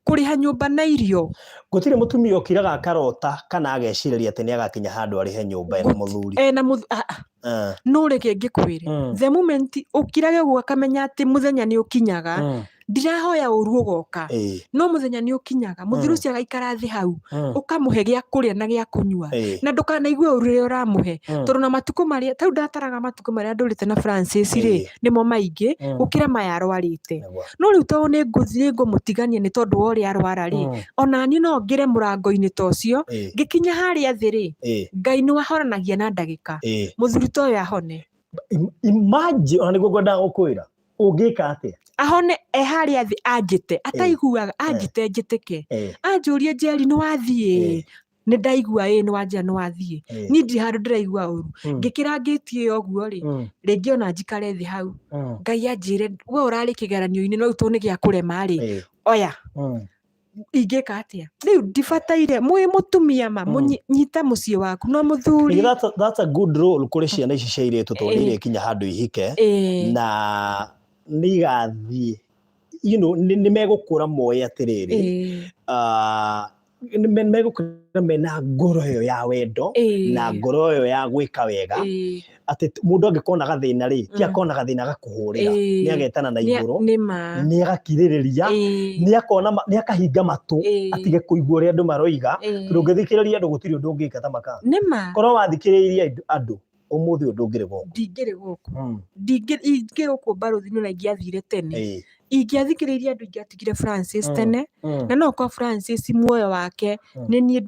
kũrĩha nyũmba na irio. Gũtirĩ mũtumia ũkiraga akarota kana agecirĩria atĩ nĩ agakinya handũ arĩhe nyũmba ena mũthuri. Ena mũthuri. No reke ngĩkwĩre, the moment ũkirage ũguo akamenya atĩ mũthenya nĩ ũkinyaga, ndirahoya ũru ũgoka, no mũthenya nĩ ũkinyaga mũthuri ũcio agaikara thĩ hau, ũkamũhe gĩa kũrĩa na gĩa kũnyua, na ndũkanaigue ũru rĩrĩa ũramũhe, tondũ na matukũ marĩa tarĩu ndataraga matukũ marĩa ndũrĩte na Francis rĩ, nĩmo maingĩ gũkĩra maya arwarĩte. No rĩu tondũ nĩ ngũthiĩ ngũmũtigania nĩ tondũ wa ũrĩa arwara rĩ, ona niĩ no ngĩre mũrango-inĩ ta ũcio, ngĩkinya harĩa thĩ rĩ, Ngai nĩ wahoranagia na ndagĩka, mũthuri ta ũyũ ahone. Imagine, ona nĩguo ngwendaga gũkwĩra ũngĩka atĩa? Ahone e harĩa thĩ anjĩte ataiguaga, anjĩte njĩtĩke, anjũrie Njeri nĩ wathiĩ, nĩ ndaigua ĩ nĩ wanjĩra nĩ wathiĩ, niĩ ndirĩ handũ ndĩraigua ũru. Ngĩkĩra ngĩti ĩyo ũguo rĩ, rĩngĩ ona njikare thĩ hau, Ngai anjĩre we ũrarĩ kĩgeranio-inĩ no rĩu tondũ nĩ gĩa kũrema rĩ, oya. Ingĩka atĩa rĩu? Ndibataire mwĩ mũtumia ma nyita mũciĩ waku no mũthuri. That's a good role kũrĩ ciana ici cia airĩtu, tondũ nĩ irĩkinya handũ ihike na nĩ igathiĩ, nĩ megũkũra moĩ atĩrĩrĩ, nĩ megũkũra mena ngoro ĩyo ya wendo na ngoro ĩyo ya gwĩka wega, atĩ mũndũ angĩkona gathĩna rĩ, ti akona gathĩna gakũhũrĩra, nĩ agetana na igũrũ, nĩ ma nĩ agakirĩrĩria, nĩ akona nĩ akahinga matũ, atige kũigua ũrĩa andũ maroiga, tondũ ũngĩthikĩrĩria andũ gũtirĩ ũndũ ũngĩka ta maka. Nĩ ma. Korwo wathikĩrĩirie andũ ũmũthĩ ũyũ ndũngĩrĩ gũkũ. Ndingĩrĩ gũkũ. Ingĩrĩ gũkũ mbarũthi-inĩ na ingĩathire tene. Ingĩathikĩrĩirie andũ ingĩatigire Francis tene, na no kwa Francis muoyo wake nĩ niĩ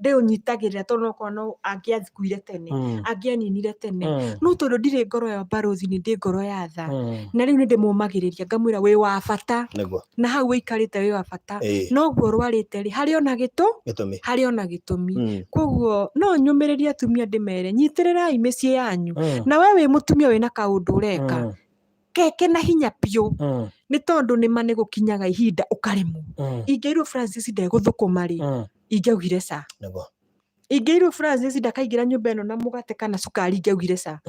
ndĩũnyitagĩrĩra, tondũ no korwo no angĩakuire tene, angĩaninire tene, no tondũ ndirĩ ngoro ya mbarũthi, nĩ ndĩ ngoro ya tha, na rĩu nĩ ndĩmũmagĩrĩria ngamwĩra wĩ wa bata, na hau wĩikarĩte wĩ wa bata, noguo ũrwarĩte rĩ, harĩ ona gĩtũmi, harĩ ona gĩtũmi. Koguo no nyũmĩrĩrie atumia ndĩmere, nyitĩrĩrai mĩciĩ yanyu, na we wĩ mũtumia wĩna kaũndũ ũreka, keke na hinya biũ, nĩ tondũ nĩma nĩ gũkinyaga ihinda ũkaremwo. Ingĩirwo Francis ndegũthũkũma rĩ, ingĩaugire ca. Ingĩirwo Francis ndakaingĩra nyũmba ĩno na mũgate kana cukari, ingĩaugire ca.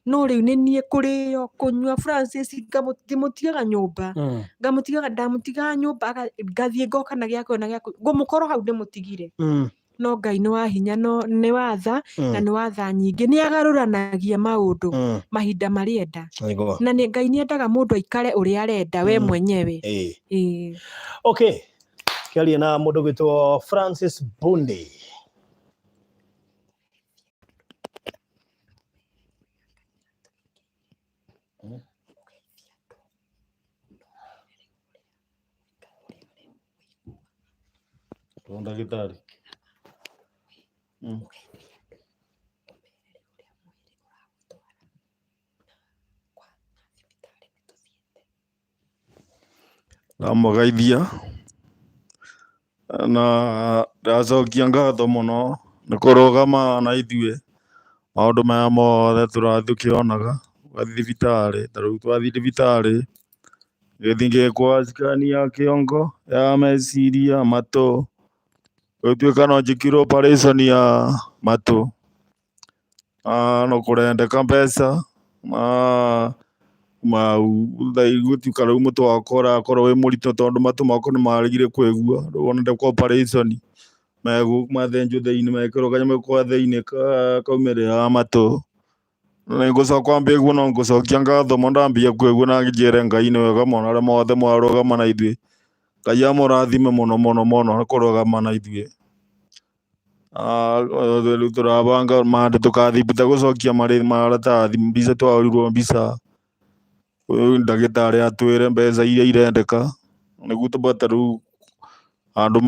No rĩu nĩ niĩ kũrĩo kũnyua Francis ndĩmũtigaga nyũmba, ngamũtigaga, ndamũtigaga nyũmba ngathiĩ ngoka na gĩa kũrĩa na gĩa kũnyua, ngũmũkora hau ndĩmũtigire. No Ngai nĩ wa hinya, no nĩ wa tha, na nĩ wa tha nyingĩ, nĩ agarũranagia maũndũ mahinda marĩa enda, na nĩ Ngai nĩ endaga mũndũ aikare ũrĩa arenda we mwenyewe. Okay, kĩaria na mũndũ gwĩtwo Francis Bundi. Ndagĩtarĩ. Ndamũgeithia na ndacokia ngatho mũno nĩ kũrũgama na ithuĩ maũndũ maya mothe tũrathiĩ tũkĩonaga, ũgathiĩ thibitarĩ, ta rĩu twathiĩ thibitarĩ, ngĩthiĩ ngĩkwo scan ya kĩongo, ya meciria, matũ, gũtuĩka no njĩkirwo operation ya matũ, no kũrendeka mbeca, gũtuĩka rĩu mũtwe wakwa ũrakorwo wĩ mũritũ tondũ matũ makwa nĩ maregire kũigua, rĩu ona ndekwo operation, mathĩnjwo thĩinĩ mekĩrwo kanyamũ ka thĩinĩ kaumĩrĩra matũ. Nĩngũcoka kwambia ũguo no ngũcokia ngatho mũno ndambia kũigua na njĩre Ngai nĩ wega mũno arĩa mothe mwarũgama na ithuĩ. Ngai amũrathime mũno mũno mũno nĩ kũrũgama na ithuĩ. Rĩu tũrabanga mandũ tũgathiĩ gũcokia maratathi mbica twahũrirwo mbica, ndagĩtarĩ atwĩre mbeca iria irendeka nĩguo tũbote rĩu andũ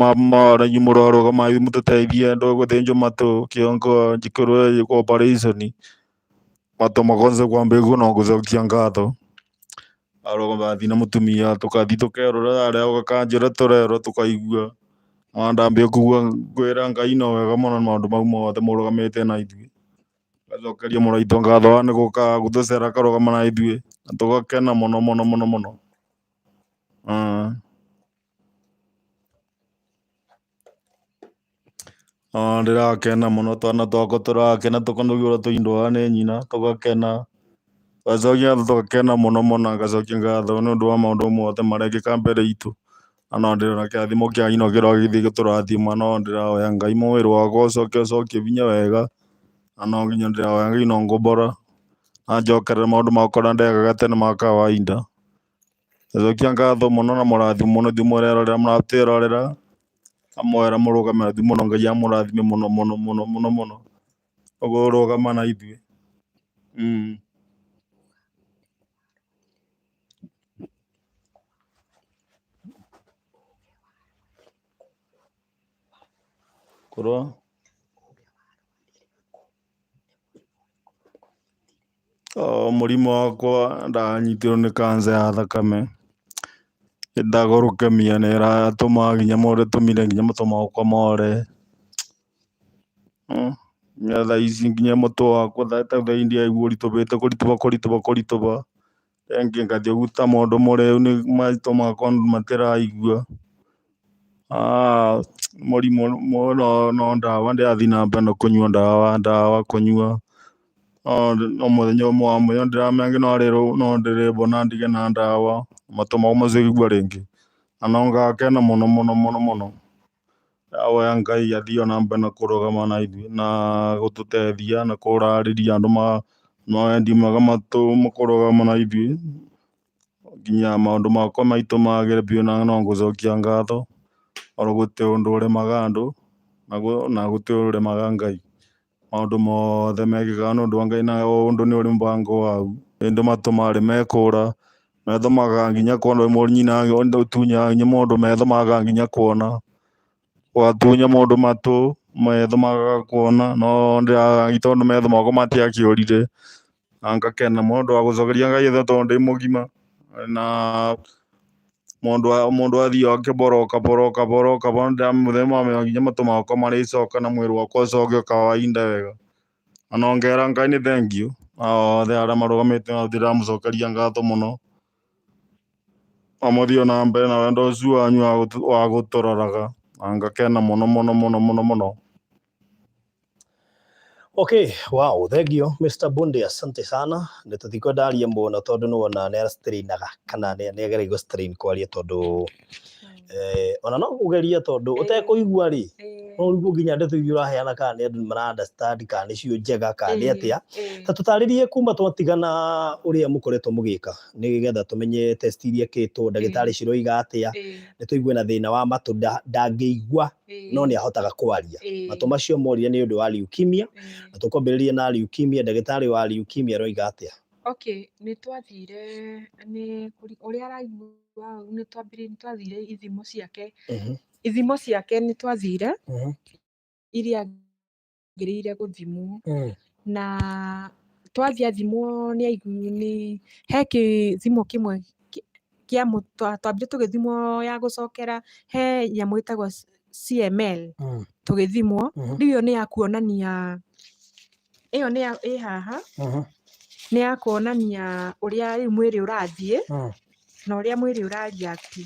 mũrarũgama mũtũteithie gũthĩnjwo matũ kĩongo njĩkĩrwo operation matũ makonse kwambia no ngũcokia ngatho. Arũgama na mũtumia tũkathiĩ tũkerora harĩa gakanjĩra tũrerwo tũkaigua na ndambia kũigua ngwĩra Ngai no wega mũno maũndũ mau mothe mũrũgamĩte na ithuĩ. Ngacokeria mũrũ witũ ngatho nĩ gũka gũtũcera akarũgama na ithuĩ na tũgakena mũno mũno mũno mũno. Ndĩrakena mũno twana twakwa tũrakena tũkanogia ũrĩa tũindwaga nĩ nyina tũgakena. Ngacokia ngatho tũgakena mũno mũno, na ngacokia ngatho nĩ ũndũ wa maũndũ mothe marekĩka mbere itũ. Na no ndĩrona kĩrathimo kĩa nyina kĩrogĩthiĩ gĩtũrathima, no ndĩrahoya Ngai mwĩrĩ wakwa ũcoke ũcokie binya wega, na no nginya ndĩrahoya Ngai no ngũmbora, anjokerere maũndũ makwa ũrĩa ndekaga tene ma kawaida. Ngacokia ngatho mũno na mũrathime mũno ithuĩ mũrerorera mũratwĩrorera, amwĩra mũrũgame na ithuĩ mũno, Ngai amũrathime mũno mũno mũno mũno mũno, ũguo ũrũgama na ithuĩ. Kũrũa mũrimũ wakwa ndanyitirwo nĩ cancer ya thakame, ĩtagwo leukemia na ĩratũma nginya mũndũ ĩtũmire nginya matũ makwa more. Nginya thaa ici nginya mũtwe wakwa ta thaa ici ndĩraigua ũritũhĩte kũritũha kũritũha kũritũha, rĩngĩ ngathiĩ ũguo ta mũndũ mũrĩu matũ makwa matiraigua. Mũrimũ no ndawa ndĩrathiĩ na mbere na kũnyua ndawa ndawa kũnyua, no mũthenya ũmwe wa mũthenya ndĩramenya no ndĩrĩhona ndige na ndawa, matũ makwa macoke rĩngĩ, na no ngakena mũno mũno mũno mũno. Ndahoya Ngai athiĩ na mbere na kũrũgama na ithuĩ na gũtũteithia na kũrarĩria andũ na wendi mwega kũrũgama na ithuĩ nginya maũndũ makwa maitũ magĩre biũ na no ngũcokia ngatho, tondũ gũtirĩ ũndũ ũremaga andũ na gũtirĩ ũremaga Ngai. Maũndũ mothe mekĩkaga nĩ ũndũ wa Ngai na o ũndũ nĩ ũrĩ mũbango waguo. Ĩndĩ matũ marĩ mekũra, metho magaga nginya kuona nyina ũtunyaga nginya mũndũ metho magaga nginya kuona. Watunya mũndũ matũ, metho magaga kuona, no ndĩraragi tondũ metho makwa matiakĩũrire. Na ngakena mũno ũndũ wa gũcokeria Ngai tondũ ndĩ mũgima. Na mũndũ athiĩ akĩbora o kabora o kabora o kabora, mũthenya ũmwe nginya matũ makwa marĩcoka na mwĩrĩ wakwa ũcoke kawaida wega. Na no ngera Ngai nĩ thengiũ, na othe arĩa marũgamĩte hau ndĩramũcokeria ngatho mũno. Na mũthiĩ na mbere na wendo ũcio wanyu wa gũtũroraga, na ngakena mũno mũno mũno mũno mũno. Okay, wow, thank you Mr. Bunde, asante sana. Nĩ tũtikwenda arie mũno tondũ nĩ wona nĩ arastrainaga kana nĩ ageragia strain kwaria tondũ ona no kũgeria tondũ ũtekũigua rĩ, no ũrigwo nginya ndeto iria ũraheana kana nĩ andũ mara understand kana nĩcio njega kana nĩ atĩa. Ta tũtarĩrie kuma twatigana ũrĩa mũkoretwo mũgĩka nĩgetha tũmenye test iria ĩkĩtwo, ndagĩtarĩ ciroiga atĩa, nĩ tũigue na thĩna wa matũ ndangĩigua no nĩ ahotaga kwaria. Matũ macio morire nĩ ũndũ wa leukemia, na tũkwambĩrĩria na leukemia, ndagĩtarĩ wa leukemia aroiga atĩa? Okay, nĩ twathire nĩ ũrĩa araigua nĩ twambire nĩ twathire ithimo ciake, ithimo ciake nĩ twathire iria agĩrĩire gũthimwo, na twathiĩ athimwo nĩ nĩ he gĩthimo kĩmwe kĩa twambire tũgĩthimwo ya gũcokera he nyamũ ĩtagwo CML tũgĩthimwo, rĩu ĩyo nĩ ya kuonania ĩyo nĩ ya ĩ haha nĩ ya kuonania ũrĩa rĩu mwĩrĩ ũrathiĩ na ũrĩa mwĩrĩ ũra react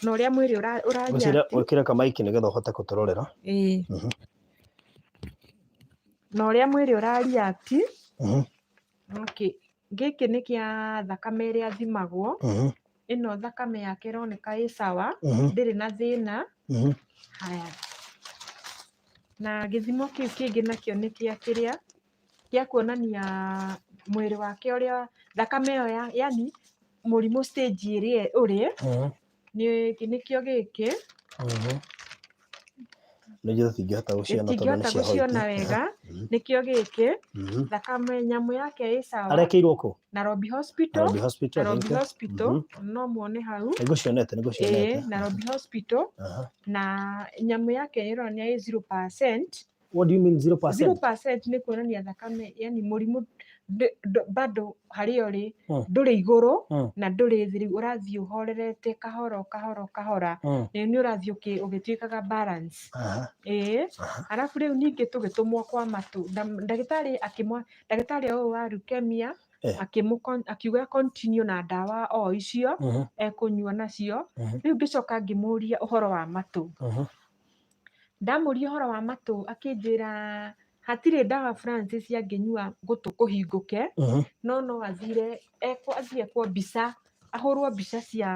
na ũrĩa mwĩrĩ ũra Ngwĩciria react. wĩkĩre kamaiki nĩgetha ũhote gũtũrorera. Ĩĩ. Na ũrĩa mwĩrĩ ũra react. Okay. Gĩkĩ nĩ kĩa thakame ĩrĩa thimagwo. Ĩno thakame yake ĩroneka ĩ sawa, ndĩrĩ na thĩna. Haya. Na gĩthimo kĩu kĩngĩ nakĩo nĩ kĩa kĩrĩa gĩa kuonania mwĩrĩ wake ũrĩa thakame ĩyo ya yani mũrimũ stage ĩrĩa ũrĩ, nĩkĩo gĩkĩ. Nĩnjũĩ tũtingĩhota gũciona tondũ nĩ Tũtingĩhota cia gũciona white. wega, nĩkĩo gĩkĩ. Thakame nyamũ yake ĩ sawa. Arekĩirwo kũ? Nairobi Hospital. Nairobi Hospital, Nairobi thank you. Hospital, no muone hau. Nĩngũcionete, nĩngũcionete. Ĩĩ, Nairobi Hospital. Na nyamũ yake ĩronania ĩ 0%. What do you mean 0%? 0% nĩ kuonania thakame, yani mũrimũ bado harĩa ũrĩ ndũrĩ igũrũ na ndũrĩ thĩ, rĩu ũrathiĩ ũhorerete kahora kahora kahora, nĩ ũrathiĩ ũgĩtuĩkaga balance. Ĩĩ, arabu rĩu ningĩ tũgĩtũmwo kwa matũ, ndagĩtarĩ akĩmwa, ndagĩtarĩ ũyũ wa leukemia akiuga continue na ndawa o icio ekũnyua nacio. Rĩu ngĩcoka ngĩmũria ũhoro wa matũ. Ndamũria ũhoro wa matũ akĩnjĩra Hatirĩ ndawa Francis angĩnyua gũtũ kũhingũke. No no athire ekwo, athiĩ ekwo mbica, ahũrwo mbica cia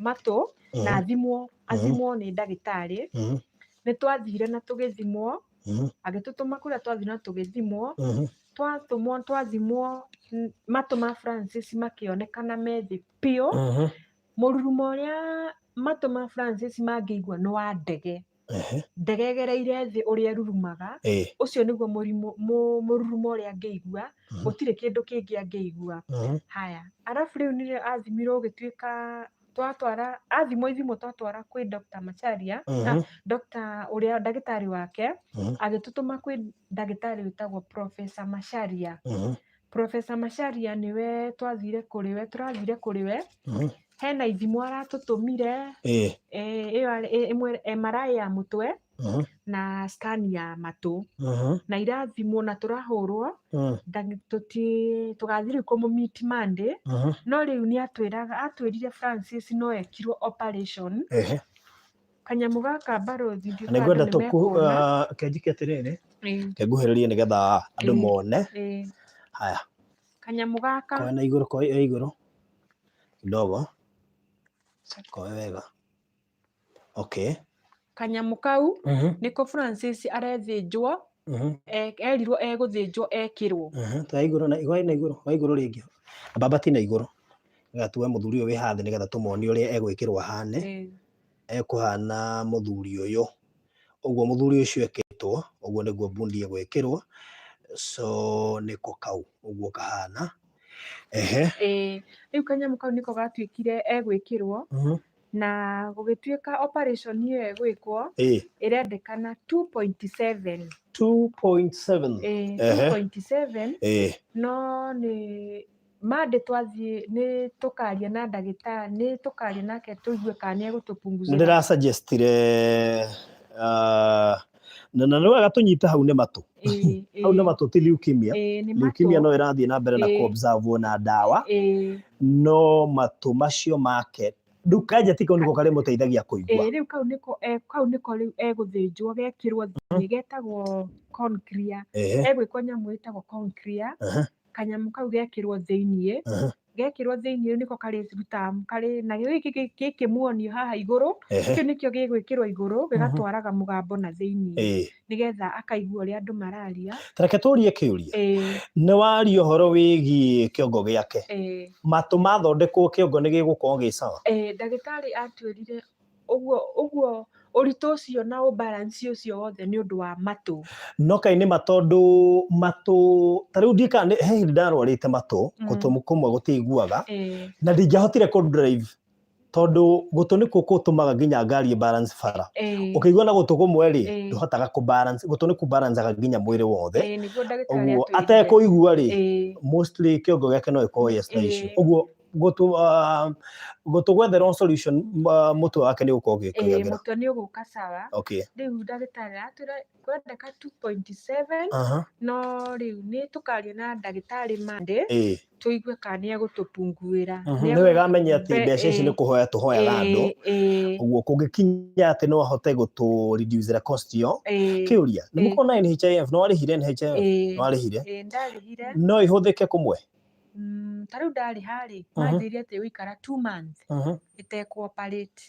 matũ na athimwo, athimwo nĩ ndagĩtarĩ. Nĩ twathire na tũgĩthimwo. Agĩtũtũma kũrĩa twathire na tũgĩthimwo. Twatũmwo, twathimwo, matũ ma Francis makĩonekana me thĩ biũ. Mũrurumo ũrĩa matũ ma Francis mangĩigua nĩ wa ndege. Ndege ĩgereire thĩ ũrĩa ĩrurumaga. Ũcio nĩguo mũrimũ mũrurumo ũrĩa angĩigua. Gũtirĩ kĩndũ kĩngĩ angĩigua. Haya, arabu rĩu nĩrĩo athimirwo, gũgĩtuĩka twatwara, athimwo ithimo, twatwara kwĩ Dr. Macharia. Dr. ũrĩa ndagĩtarĩ wake agĩtũtũma kwĩ ndagĩtarĩ wĩtagwo Professor Macharia. Professor Macharia nĩwe twathire kũrĩ we, tũrathire kũrĩ we. Hena ithimo aratũtũmire. Ĩyo ĩmwe MRI ya mũtwe na scan ya matũ. Na irathimwo na tũrahũrwo. Tũgathiĩ rĩu kũmũ-meet Monday. No rĩu nĩ atwĩraga, atwĩrire Francis no ekirwo operation. Kanyamũ gaka, barothi, Na nĩngwenda andũ tũku nĩmekuona. Kenjike atĩrĩrĩ, kenguhĩrĩrie nĩgetha andũ mone. Haya. Kanyamũ gaka. Koe na igũrũ, koe igũrũ kidogo, koe wega, okay. Kanyamũ kau nĩko Francis arethĩnjwo. Erirwo egũthĩnjwo ekĩrwo. Toya igũrũ na igũrũ na igũrũ wa igũrũ rĩngĩ, ambambati na igũrũ nĩgetha tuoe mũthuri ũyũ wĩ haha thĩ, nĩgetha tũmuonie ũrĩa egwĩkĩrwo ahane. Ekũhana mũthuri ũyũ ũguo, mũthuri ũcio ekĩtwo ũguo nĩguo bundi egwĩkĩrwo. So nĩko kau ũguo kahana, ehe. Ĩĩ, rĩu kanyamũ kau nĩko gatuĩkire egwĩkĩrwo. Na gũgĩtuĩka operation ĩyo ĩgwĩkwo ĩrendekana 2.7. 2.7. Ĩĩ. 2.7. No nĩ Monday twathiĩ nĩ tũkaria na ndagĩtarĩ, nĩ tũkaria nake tũigue kana nĩ Nĩ egũtũpunguzĩra. Ndĩra-suggestire na nĩ wega tũnyite hau nĩ matũ. Hau nĩ matũ, ti leukemia. Ĩĩ, nĩ Leukemia matũ. No ĩrathiĩ na mbere na kũ-observe na ndawa. No matũ macio make rĩu kanja ti kau nĩko karĩmũteithagia kũigua. Ĩĩ, rĩu kau nĩko kau nĩko rĩu egũthĩnjwo gekĩrwo thĩinĩ, getagwo conclear. Egwĩkwo nyamũ ĩtagwo conclear. Kanyamũ kau gekĩrwo thĩiniĩ. Gekĩrwo thĩiniĩ nĩko karĩrutaga karĩ na gĩkĩ gĩkĩ muonio haha igũrũ. Kĩu nĩkĩo gĩgwĩkĩrwo igũrũ, gĩgatwaraga mũgambo na thĩiniĩ nĩgetha akaigua ũrĩa andũ mararia. Ta reke tũrie kĩũria. Ĩĩ. Nĩ waria ũhoro wĩgiĩ kĩongo gĩake. Ĩĩ. Matũ mathondekwo kĩongo nĩ gĩgũkorwo gĩ sawa? Ĩĩ, ndagĩtarĩ atwĩrire ũguo ũguo, ũritũ ũcio na ũbalance ũcio wothe nĩ ũndũ wa matũ. No kaĩ nĩ ma, tondũ matũ ta rĩu ndiĩ kana he hĩndĩ ndarwarĩte matũ, gũtũ kũmwe gũtiiguaga, na ndingĩahotire kũ drive tondũ gũtũ nĩkuo gũtũmaga nginya ngari ĩ balance bara. Ũkĩigua na gũtũ kũmwe rĩ, ndũhotaga kũ balance, gũtũ nĩ kũ balancaga nginya mwĩrĩ wothe. Ĩĩ, nĩguo ndagĩtarĩ Ũguo atwĩrire. atekũigua rĩ, mostly kĩongo gĩake no gĩkorwo yes na issue. Ũguo gũtũ gũtũ gwetherwo solution, mũtwe wake nĩ ũgũkorwo ũgĩkĩagĩra. Mũtwe nĩ ũgũka sawa. Rĩu ndagĩtarĩ aratwĩra kwendeka 2.7. No rĩu nĩ tũkaria na ndagĩtarĩ Monday tũigue kana nĩ egũtũpunguĩra. Nĩ wega amenye atĩ mbeca ici nĩ kũhoya tũhoyaga andũ. Ũguo kũngĩkinya atĩ no ahote gũtũ reduce cost ĩyo. Kĩũria, nĩ mũkorwo na NHIF? Nĩ warĩhire NHIF? Ĩĩ. Nĩ warĩhire? Ĩĩ, ndarĩhire. No ihũthĩke kũmwe? Ta rĩu ndarĩha rĩ, manjĩrire atĩ ĩgũikara 2 months ĩtekũ operate.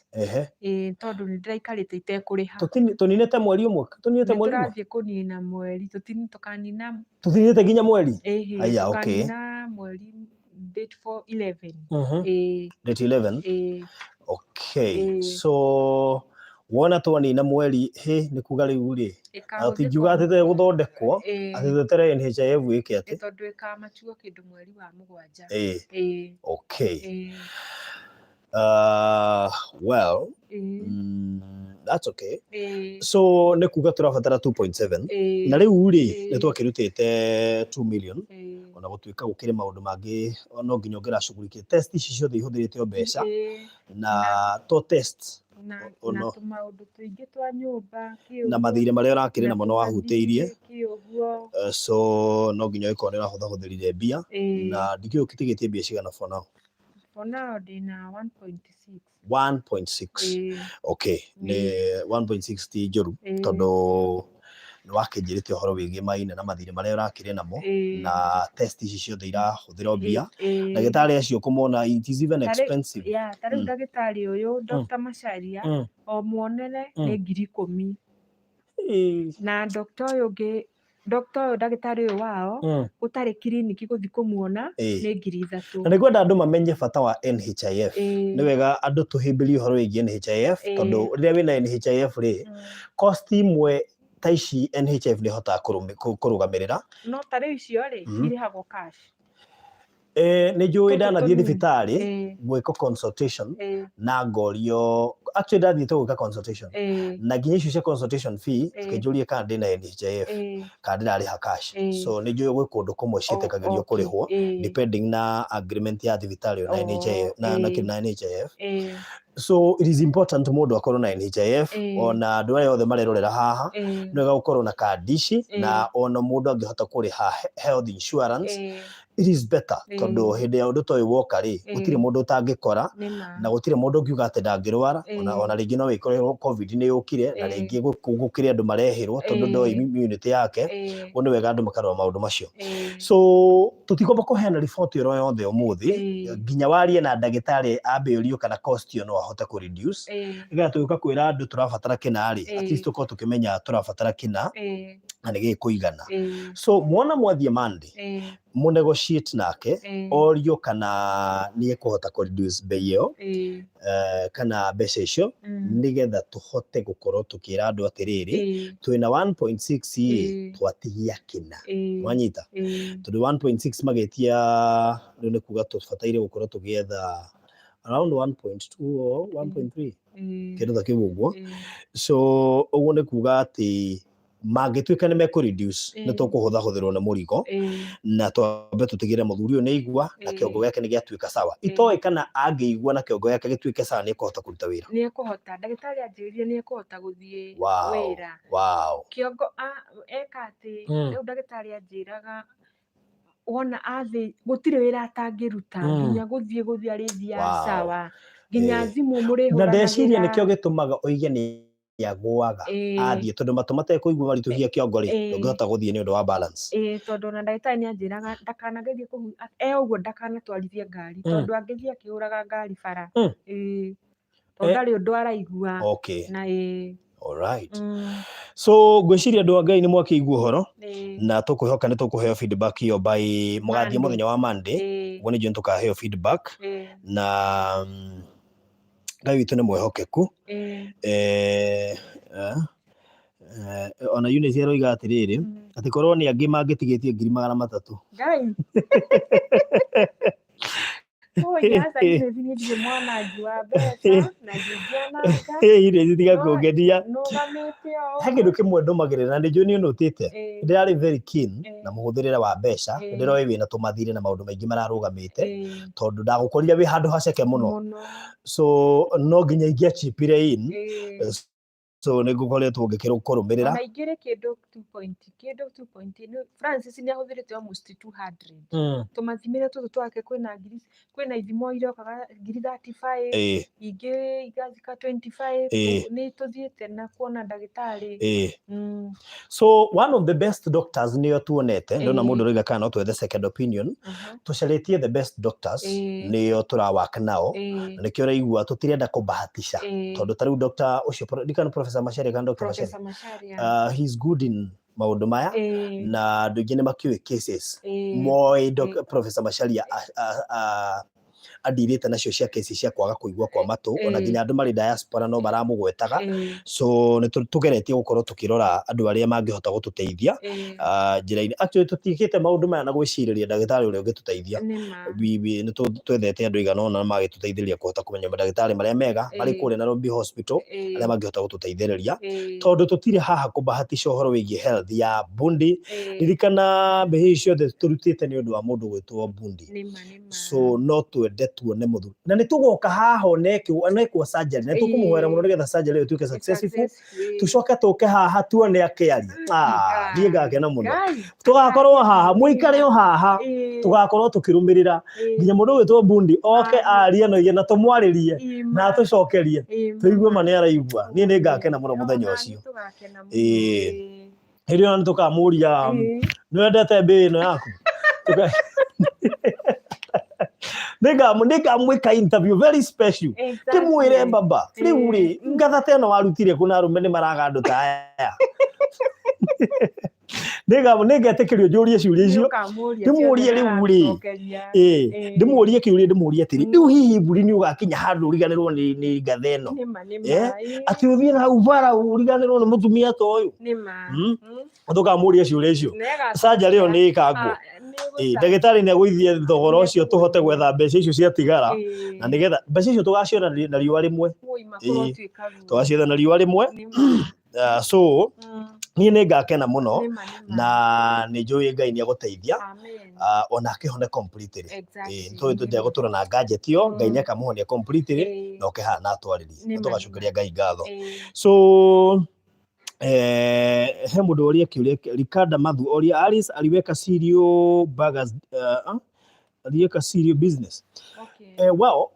Ĩĩ, tondũ nĩ ndĩraikarĩte itekũrĩha. Tũninĩte mweri ũmwe, tũninĩte Nĩ mweri ũmwe. Tũrathiĩ kũnina mweri, tũkanina. Tũtinĩte nginya mweri. Ĩhĩ. Aya, okay. Tũkanina mweri date for 11. Ĩĩ. Date 11. Ĩĩ. Okay. Ĩĩ. So wona twanina mweri hĩ, nĩ kuga rĩu rĩ, Ĩkahũthĩka. Tũtingiuga atĩ tũgũthondekwo Ĩĩ. atĩ tweterere NHIF ĩke atĩ. Ĩ, tondũ ĩkamachuo kĩndũ mweri wa mũgwanja. Ĩĩ. Okay. Ĩĩ. Well, that's okay. So nĩ kuga tũrabatara 2.7. Ĩĩ. Na rĩu rĩ, Ĩĩ. nĩ twakĩrutĩte 2 million. Ĩĩ. Ona gũtuĩka gũkĩrĩ maũndũ mangĩ no nginya ũngĩracugurikia, test ici ciothe ihũthĩrĩte o mbeca. Na to test Na ono. Na tũmaũndũ tũingĩ twa nyũmba kĩ Na ũguo. mathirĩ marĩa ũrakĩrĩ Na namo nĩ wahutĩirie. tũmathirĩ kĩ ũguo. So no nginya ũgĩkorwo nĩ ũrahũthahũthĩrire mbia. Ĩĩ. Na ndikĩũĩ ũkĩtigĩtie mbia cigana for now? For now ndĩna 1.6. 1.6. Ĩĩ. Okay, nĩ 1.6 ti njũru, Ĩĩ. tondũ Nĩ wakĩnjĩrĩte ũhoro wĩgiĩ maina na mathirĩ marĩa ũrakĩrĩ namo na test ici ciothe irahũthĩrwo mbia. Ndagĩtarĩ acio kũmona it is even Tarĩ- expensive. Ya ta rĩu ndagĩtarĩ ũyũ Dr. Macharia o muonere nĩ 10,000. Na doctor ũyũ ũngĩ, doctor ũyũ, ndagĩtarĩ ũyũ wao ũtarĩ kiriniki gũthiĩ kũmuona nĩ 3,000. Na nĩ ngwenda andũ mamenye bata wa NHIF. Nĩ wega andũ tũhĩmbĩrie ũhoro wĩgiĩ NHIF tondũ rĩrĩa wĩna NHIF rĩ, cost imwe ta ici NHIF nĩ ĩhotaga kũrũgamĩrĩra. No ta rĩu icio rĩ irĩhagwo cash. Nĩ njũĩ Tũtũ ndanathiĩ tũnini. Thibitarĩ gwĩka consultation na ngorio, actually ndathiĩte gwĩka consultation na nginya icio cia consultation fee akĩnjũria kana ndĩna NHIF kana ndĩrarĩha cash. So nĩ njũĩ gwĩ kũndũ kũmwe ciĩtĩkagĩrio kũrĩhwo depending na agreement ya thibitarĩ ĩyo na NHIF na NHIF. So it is important mũndũ akorwo na NHIF. Ona andũ aya othe marerorera haha, nĩ wega gũkorwo na kandi ici na ona mũndũ angĩhota kũrĩha health insurance, it is better tondũ hĩndĩ ya ũndũ ta ũyũ woka rĩ, gũtirĩ mũndũ ũtangĩkora Nĩma. Na gũtirĩ mũndũ ũngiuga atĩ ndangĩrwara. Ona rĩngĩ no wĩkore COVID nĩ yũkire na rĩngĩ gũkĩrĩ andũ marehĩrwo tondũ ndoĩ immunity yake. Ũguo nĩ wega andũ makarora maũndũ macio. So tũtikwamba kũheana riboti oro yothe ũmũthĩ nginya warie na ndagĩtarĩ ambe ũrio kana cost ĩyo no ahote kũ reduce nĩgetha tũgĩũka kwĩra andũ tũrabatara kĩna rĩ, at least tũkorwo tũkĩmenya tũrabatara kĩna na nĩ gĩkũigana. So mwona mwathiĩ Monday, mũ negotiate nake, orio kana nĩ ekũhota kũ reduce bei ĩyo kana mbeca icio nĩgetha tũhote gũkorwo tũkĩra andũ atĩrĩrĩ, twĩna 1.6 ĩ twatigia kĩna. Wanyita? Tondũ 1.6 magĩtia rĩu nĩ kuga tũbataire gũkorwo tũgĩetha around 1.2 or 1.3, kĩndũ ta kĩu ũguo. So ũguo nĩ kuga atĩ mangĩtuĩka nĩ mekũ reduce, nĩ tũkũhũthahũthĩrwo nĩ mũrigo na twambe tũtigĩre mũthuri ũyũ nĩ aigua na kĩongo gĩake nĩ gĩatuĩka sawa. Itoĩ kana angĩigua na kĩongo gĩake gĩtuĩke sawa nĩ ekũhota kũruta wĩra. Nĩ ekũhota, ndagĩtarĩ anjĩrire nĩ ekũhota gũthiĩ wĩra. Kĩongo eka atĩ rĩu ndagĩtarĩ anjĩraga wona athĩ gũtirĩ wĩra atangĩruta nginya gũthiĩ arĩthiaga sawa, nginya thimũ Na ndeciria mũrĩhũranagĩra. Nĩkĩo gĩtũmaga oige nĩ agũaga athiĩ tondũ matũ matekũigua maritũhia kĩongo rĩ, ndũngĩhota gũthiĩ nĩ ũndũ wa balance. Ĩĩ, tondũ ona ndagĩtarĩ nĩ anjĩraga ndakanagerie kũhu e ũguo, ndakanatwarithie ngari tondũ angĩthiĩ akĩhũraga ngari bara. Ĩĩ, tondũ ndarĩ ũndũ araigua. Na ĩĩ. Alright. So ngwĩciria andũ a Ngai nĩ mwakĩigua ũhoro na tũkwĩhoka nĩ tũkũheo feedback ĩyo by mũgathiĩ Monday. Mũthenya wa Monday. Ũguo nĩ njũĩ nĩ tũkaheo feedback na Ngai witũ nĩ mwĩhokeku. Ona Eunice aroiga atĩrĩrĩ atĩ korwo nĩ angĩ mangĩtigĩtie 300,000. Ngai. Oi, aca Eunice, niĩ ndirĩ mwanangi wa mbeca na ndingĩananga. Eunice, tiga No, kũngenia. Nũgamĩte o He kĩndũ kĩmwe ndũmagĩrĩra na nĩ njũĩ nĩ ũnũtĩte. Ndĩrarĩ very keen na mũhũthĩrĩre wa mbeca. Ndĩroĩ wĩna tũmathirĩ na maũndũ maingĩ mararũgamĩte tondũ ndagũkorire wĩ handũ haceke mũno. Mũno. So no nginya ingĩachipire in. So nĩ ngũkoretwo ngĩkĩrũmĩrĩra. Ona ingĩrĩ kĩndũ 2 point kĩndũ 2 point Francis nĩ ahũthĩrĩte almost 200. Tũmathimĩre tũtũ twake, kwĩna ngiri, kwĩna ithimo irokaga 35,000, ingĩ igathika 25. Nĩ tũthiĩte na kuona ndagĩtarĩ. So one of the best doctors nĩo tuonete. Ndona mũndũ ũroiga kana no twethe second opinion. Tũcarĩtie the best doctors nĩo tũrawak nao na nĩkĩo ũraigua tũtirenda kũbahatisha tondũ ta rĩu doctor ũcio ndikana Professor Macharia kana Dr. Macharia. Professor Macharia. He's good in maũndũ maya na andũ aingĩ nĩ makĩũĩ cases moĩ Professor Macharia andirĩte nacio cia kesi cia kwaga kũigua kwa matũ, ona nginya andũ marĩ diaspora no maramũgwetaga. So nĩ tũgeretie gũkorwo tũkĩrora andũ arĩa mangĩhota gũtũteithia njĩra-inĩ. Actually tũtiĩkĩte maũndũ maya na gwĩcirĩria ndagĩtarĩ ũrĩa ũngĩtũteithia. Nĩma. Nĩ twethete andũ aigana ũna magĩtũteithĩrĩria kũhota kũmenya mandagĩtarĩ marĩa mega marĩ kũrĩa Nairobi Hospital arĩa mangĩhota gũtũteithĩrĩria tondũ tũtirĩ haha kũbahatisha ũhoro wĩgiĩ health ya Bundi. Ririkana mbeca ici ciothe tũrutĩte nĩ ũndũ wa mũndũ gwĩtwo Bundi. Nĩma nĩma. So no twende tuone mũthuri na nĩ tũgoka haha onekwo surgery na tũkũmũhoera mũno nĩgetha surgery ĩyo ĩtuĩke successful. Tũcoke tũke haha tuone akĩaria. Ah, niĩ ngakena mũno. Ngai. Tũgakorwo haha, mũikare o haha, tũgakorwo tũkĩrũmĩrĩra nginya mũndũ ũgwĩtwo Bundi oke arie noige na tũmwarĩrie na atũcokerie tũigue ma nĩ araigua. Niĩ nĩ ngakena mũno mũthenya ũcio. Tũgakena mũno. Hĩndĩ ĩyo nĩ tũkamũria nĩ wendete mbĩ ĩno yaku. Nĩngamwĩka interview very special, ndĩmwĩre baba rĩu rĩ ngatha ta ĩno warutire kũ na arũme nĩ maraga andũ ta aya. Nĩngetĩkĩrio njũrie ciũria icio, ndĩmũrie rĩu rĩ, ĩĩ, ndĩmũrie kĩũria, ndĩmũrie atĩrĩ, rĩu hihi mburi nĩ ũgakinya handũ ũriganĩrwo nĩ ngatha ĩno? Nĩma nĩma. Eh, atĩ ũthiĩ na hau bara ũriganĩrwo nĩ mũtumia ta ũyũ? Tũkamũria ciũria icio. Surgery ĩyo nĩ ĩkangwo. Ĩĩ, ndagĩtarĩ nĩ agũithie thogora ũcio tũhote gwetha mbeca icio ciatigara, na nĩgetha mbeca icio tũgaciona na riũa rĩmwe. Ĩĩ, tũgacietha na riũa rĩmwe. So niĩ nĩ ngakena mũno na nĩ njũĩ Ngai nĩ egũteithia ona akĩhone completely. Ĩĩ, nĩ tũĩ ndegũtũra na gadget ĩyo. Ngai nĩ akamũhonia completely na oke haha na atwarĩrie na tũgacokeria Ngai ngatho. So he mũndũ oria kĩũria, Ricardo Mathu oria Alice aliweka cereal burgers, aliweka cereal business. Well,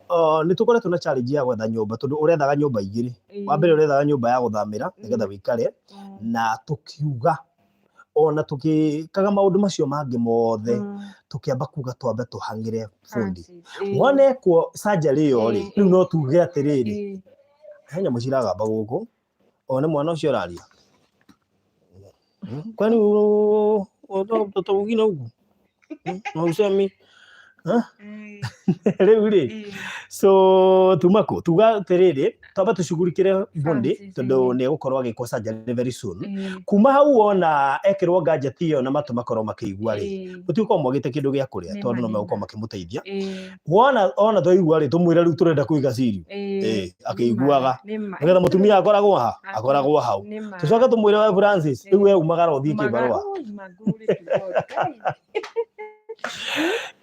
nĩ tũkoretwo na challenge ya gwetha nyũmba tondũ ũrethaga nyũmba igĩrĩ. Wa mbere ũrethaga nyũmba ya gũthamĩra nĩgetha wĩikare, na tũkiuga ona tũgĩkaga maũndũ macio mangĩ mothe, tũkĩamba kuga twambe tũhang'ĩre bundi wonekwo surgery ĩyo rĩ. Rĩu no tuge atĩrĩrĩ, he nyamũ ciragamba gũkũ, o nĩ mwana ũcio ũraria. Kwani mtoto mwingine huku na usemi? Rĩu rĩ, so tuma kũ tuga atĩrĩrĩ, twambe tũcugurikĩre bundi Francis, tondũ nĩ egũkorwo agĩkwo surgery very soon. Kuma hau wona ekĩrwo gadget ĩyo na matũ makorwo makĩigua rĩ, gũtigũkorwo mwagĩte kĩndũ gĩa kũrĩa tondũ no Nĩma, megũkorwo nĩma. makĩmũteithia. Wona ona twaigua rĩ, tũmwĩre rĩu tũrenda kũiga cereal, akĩiguaga nĩgetha mũtumia akoragwo ha akoragwo hau. Tũcoke tũmwĩre we Francis, rĩu we umagara ũthiĩ kĩbarũa.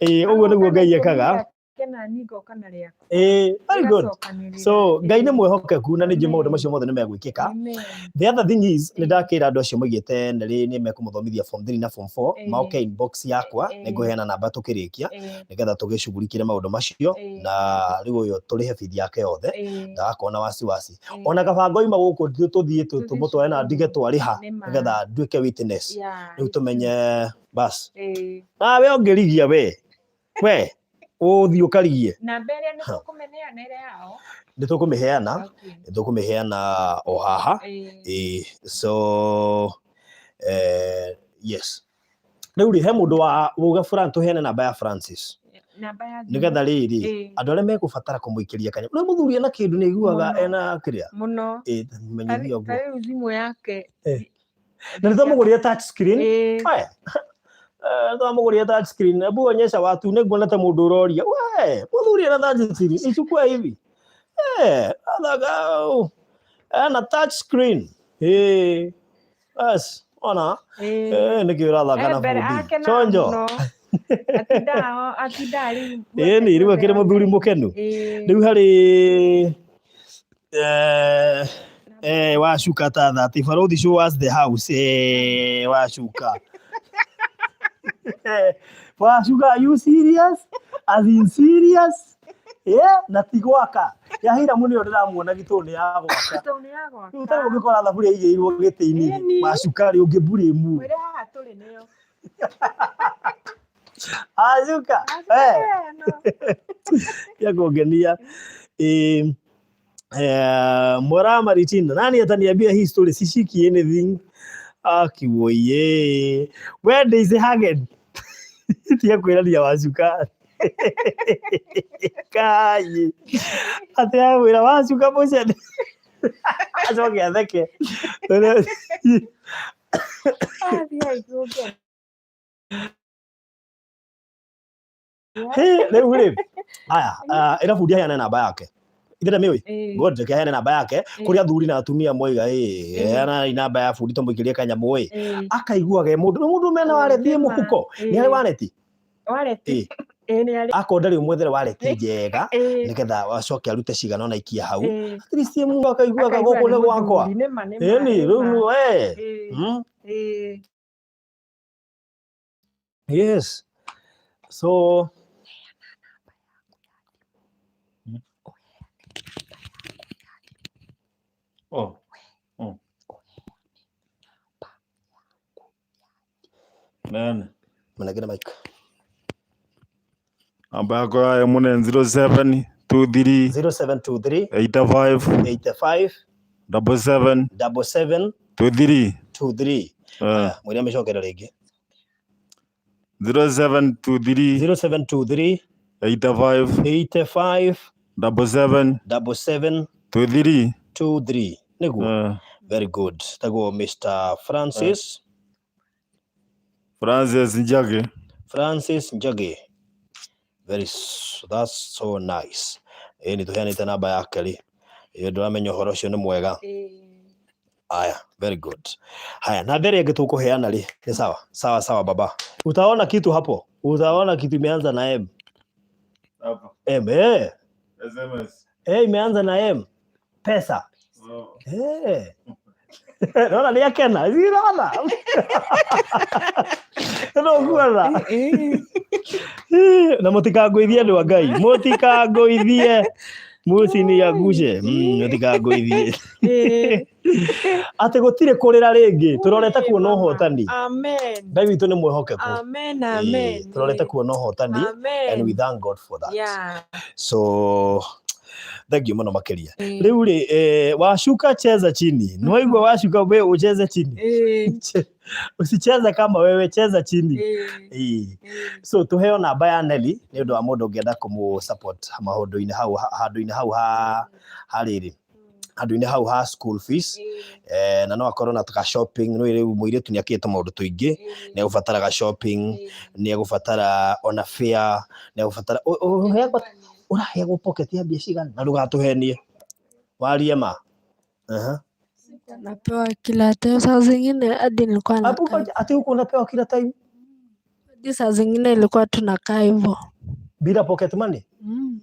Ĩĩ, ũguo nĩguo Ngai ekaga. Kena ngoka na rĩakwa. Ĩĩ, very good. Rĩgacokanĩrĩra. So Ngai nĩ mwĩhokeku na nĩ njũĩ maũndũ Amen. macio mothe nĩ megwĩkĩka. Amen. The other thing is, nĩ ndakĩra andũ acio maigĩte nĩ nĩ mekũmũthomithia form 3 na form 4 maoke inbox yakwa. Nĩ ngũheana namba tũkĩrĩkia nĩgetha tũgĩcugurikĩre maũndũ macio. Na rĩu ũyũ tũrĩhe bithi yake yothe, ndagakorwo na wasiwasi. Ona kaba ngoima gũkũ tũthiĩ Tũthiĩ tũmũtware na ndige cukuru. twarĩha Nĩma. nĩgetha nduĩke witness. Rĩu tũmenye bas. Nawe ũngĩrigia we ũthiĩ ũkarigie. Namba ĩrĩa nĩ tũkũmĩneana ĩrĩa yao? Nĩ tũkũmĩheana. Nĩ tũkũmĩheana o haha. Ĩĩ, so yes, rĩu rĩ, he mũndũ wa uga Fran tũheane namba ya Francis Namba ya thimũ. Nĩgetha rĩrĩ andũ arĩa mekũbatara kũmũikĩria kanyamũ no mũthuri ena kĩndũ nĩ aiguaga Mũno. ena kĩrĩa. Mũno. Ĩĩ, menyithia Ta ũguo. rĩu thimũ yake. Na nĩ twamũgũrire touch screen. Aya. Twamũgũrire touch screen. Hebu onyesha watu, nĩ nguona ta mũndũ ũroria we mũthuri ena touch screen, ichukue hivi. Athaga ena touch screen. Bas ona nĩkĩ ũrathaka na Mbere bundi akenaga chonjo. Mũno. Atindaga rĩu. Ĩni rĩu akĩrĩ mũthuri mũkenu. Rĩu harĩ wacuka ta thati barothi, show us the house. Wacuka, wacuka, are you serious? As in serious? Yeah, na ti gwaka ya Hiramu nĩyo ndĩramuona gitũ nĩ ya gwaka. Tondũ nĩ ya gwaka. Rĩu tarĩ ũngĩkora thaburia igĩirwo gĩtĩ-inĩ. Ĩni. Wacuka rĩ, ũngĩmburĩmu. Mwĩre haha tũrĩ nĩyo. Acuka. Wacuka no. Ya kungenia. Mwara Maritina, nani ataniambia hii story? Sishiki anything. Akiwoye where is Hagen? Tiga kwĩrania wacuka kai atĩ agwĩra wacuka mũcene acoke atheke. Athiĩ aikũngenia. Rĩu rĩ, aya, ĩra bundi aheane namba yake ithe ndamĩũĩ. God, reke aheane namba yake kũrĩ athuri na atumia moiga ĩ heana namba ya bundi tũmũikĩrie kanyamũ ĩ akaiguaga e mũndũ nĩ mũndũ mena wallet ĩ Nĩma. mũhuko nĩ arĩ wallet. Wallet. Ĩĩ. Ĩĩ, nĩ arĩ. Akorwo ndarĩ ũmwethere wallet njega nĩgetha acoke arute cigana ona aikie hau. At least mũndũ akaiguaga Akaigua gũkũ nĩ nĩ gwakwa. mũthuri, nĩma, nĩma, Ĩni rĩu nĩma. we. Yes, so Oh. Oh. Nene. Mnengere mic. Namba yakwa ya ĩmwe nĩ 0723 0723 85 85 77 77 23. 23. Eh, Mwĩre amĩcokere rĩngĩ. 0723 0723 85 85 77 77 23. 23. Nĩguo. Eh, Very good. Taguo Mr. Francis. Francis Njagi. Francis Njagi. That's so nice. Ĩ nĩ tũheanĩte namba yake rĩ. Ĩ ndũramenya ũhoro ũcio nĩ mwega. Aya, very good. Haya, na mbere ĩngĩ tũkũheana rĩ. Nĩ sawa. Sawa sawa baba. Utaona kitu hapo. Utaona kitu imeanza na M. Hapa. M eh. SMS. Eh, imeanza na M. Pesa. Eh. Naona nĩ akena. Naona. No guona. Na mũtikangũithie andũ a Ngai. Mũtikangũithie. Mũciniangushe. Mũtikangũithie. Atĩ gũtirĩ kũrĩra rĩngĩ. Tũrorete kuona ũhotani. Amen. Ngai witũ nĩ mwĩhokeku. Amen, Ĩĩ, amen. tũrorete kuona ũhotani. And we Amen. thank God for that. Yeah. So thank you mũno makĩria. Rĩu rĩ, washuka cheza chini. Nĩwaigua washuka we ucheze chini. Usicheze kama wewe, cheza chini. Ĩĩ. So tuheo namba ya Nelly nĩ ũndũ wa mũndũ ũngĩenda kũmũ support maũndũ-inĩ hau handũ-inĩ hau ha harĩrĩ handũ-inĩ hau ha school fees, na no akorwo na taka shopping. Nĩ rĩu mũirĩtu nĩ akĩte maũndũ tũingĩ, nĩ egũbataraga shopping, nĩ egũbatara ona fare, nĩ egũbatara ũheagwo ũraheagwo pocket ya mbia cigana na ndũgatũhenie warie ma. Aha. Napewa kila time, saa zingine hadi nilikuwa Hapo nakaa, ngoja, ati huko unapewa kila time hadi saa zingine ilikuwa tunakaa hivyo bila pocket money? Mm.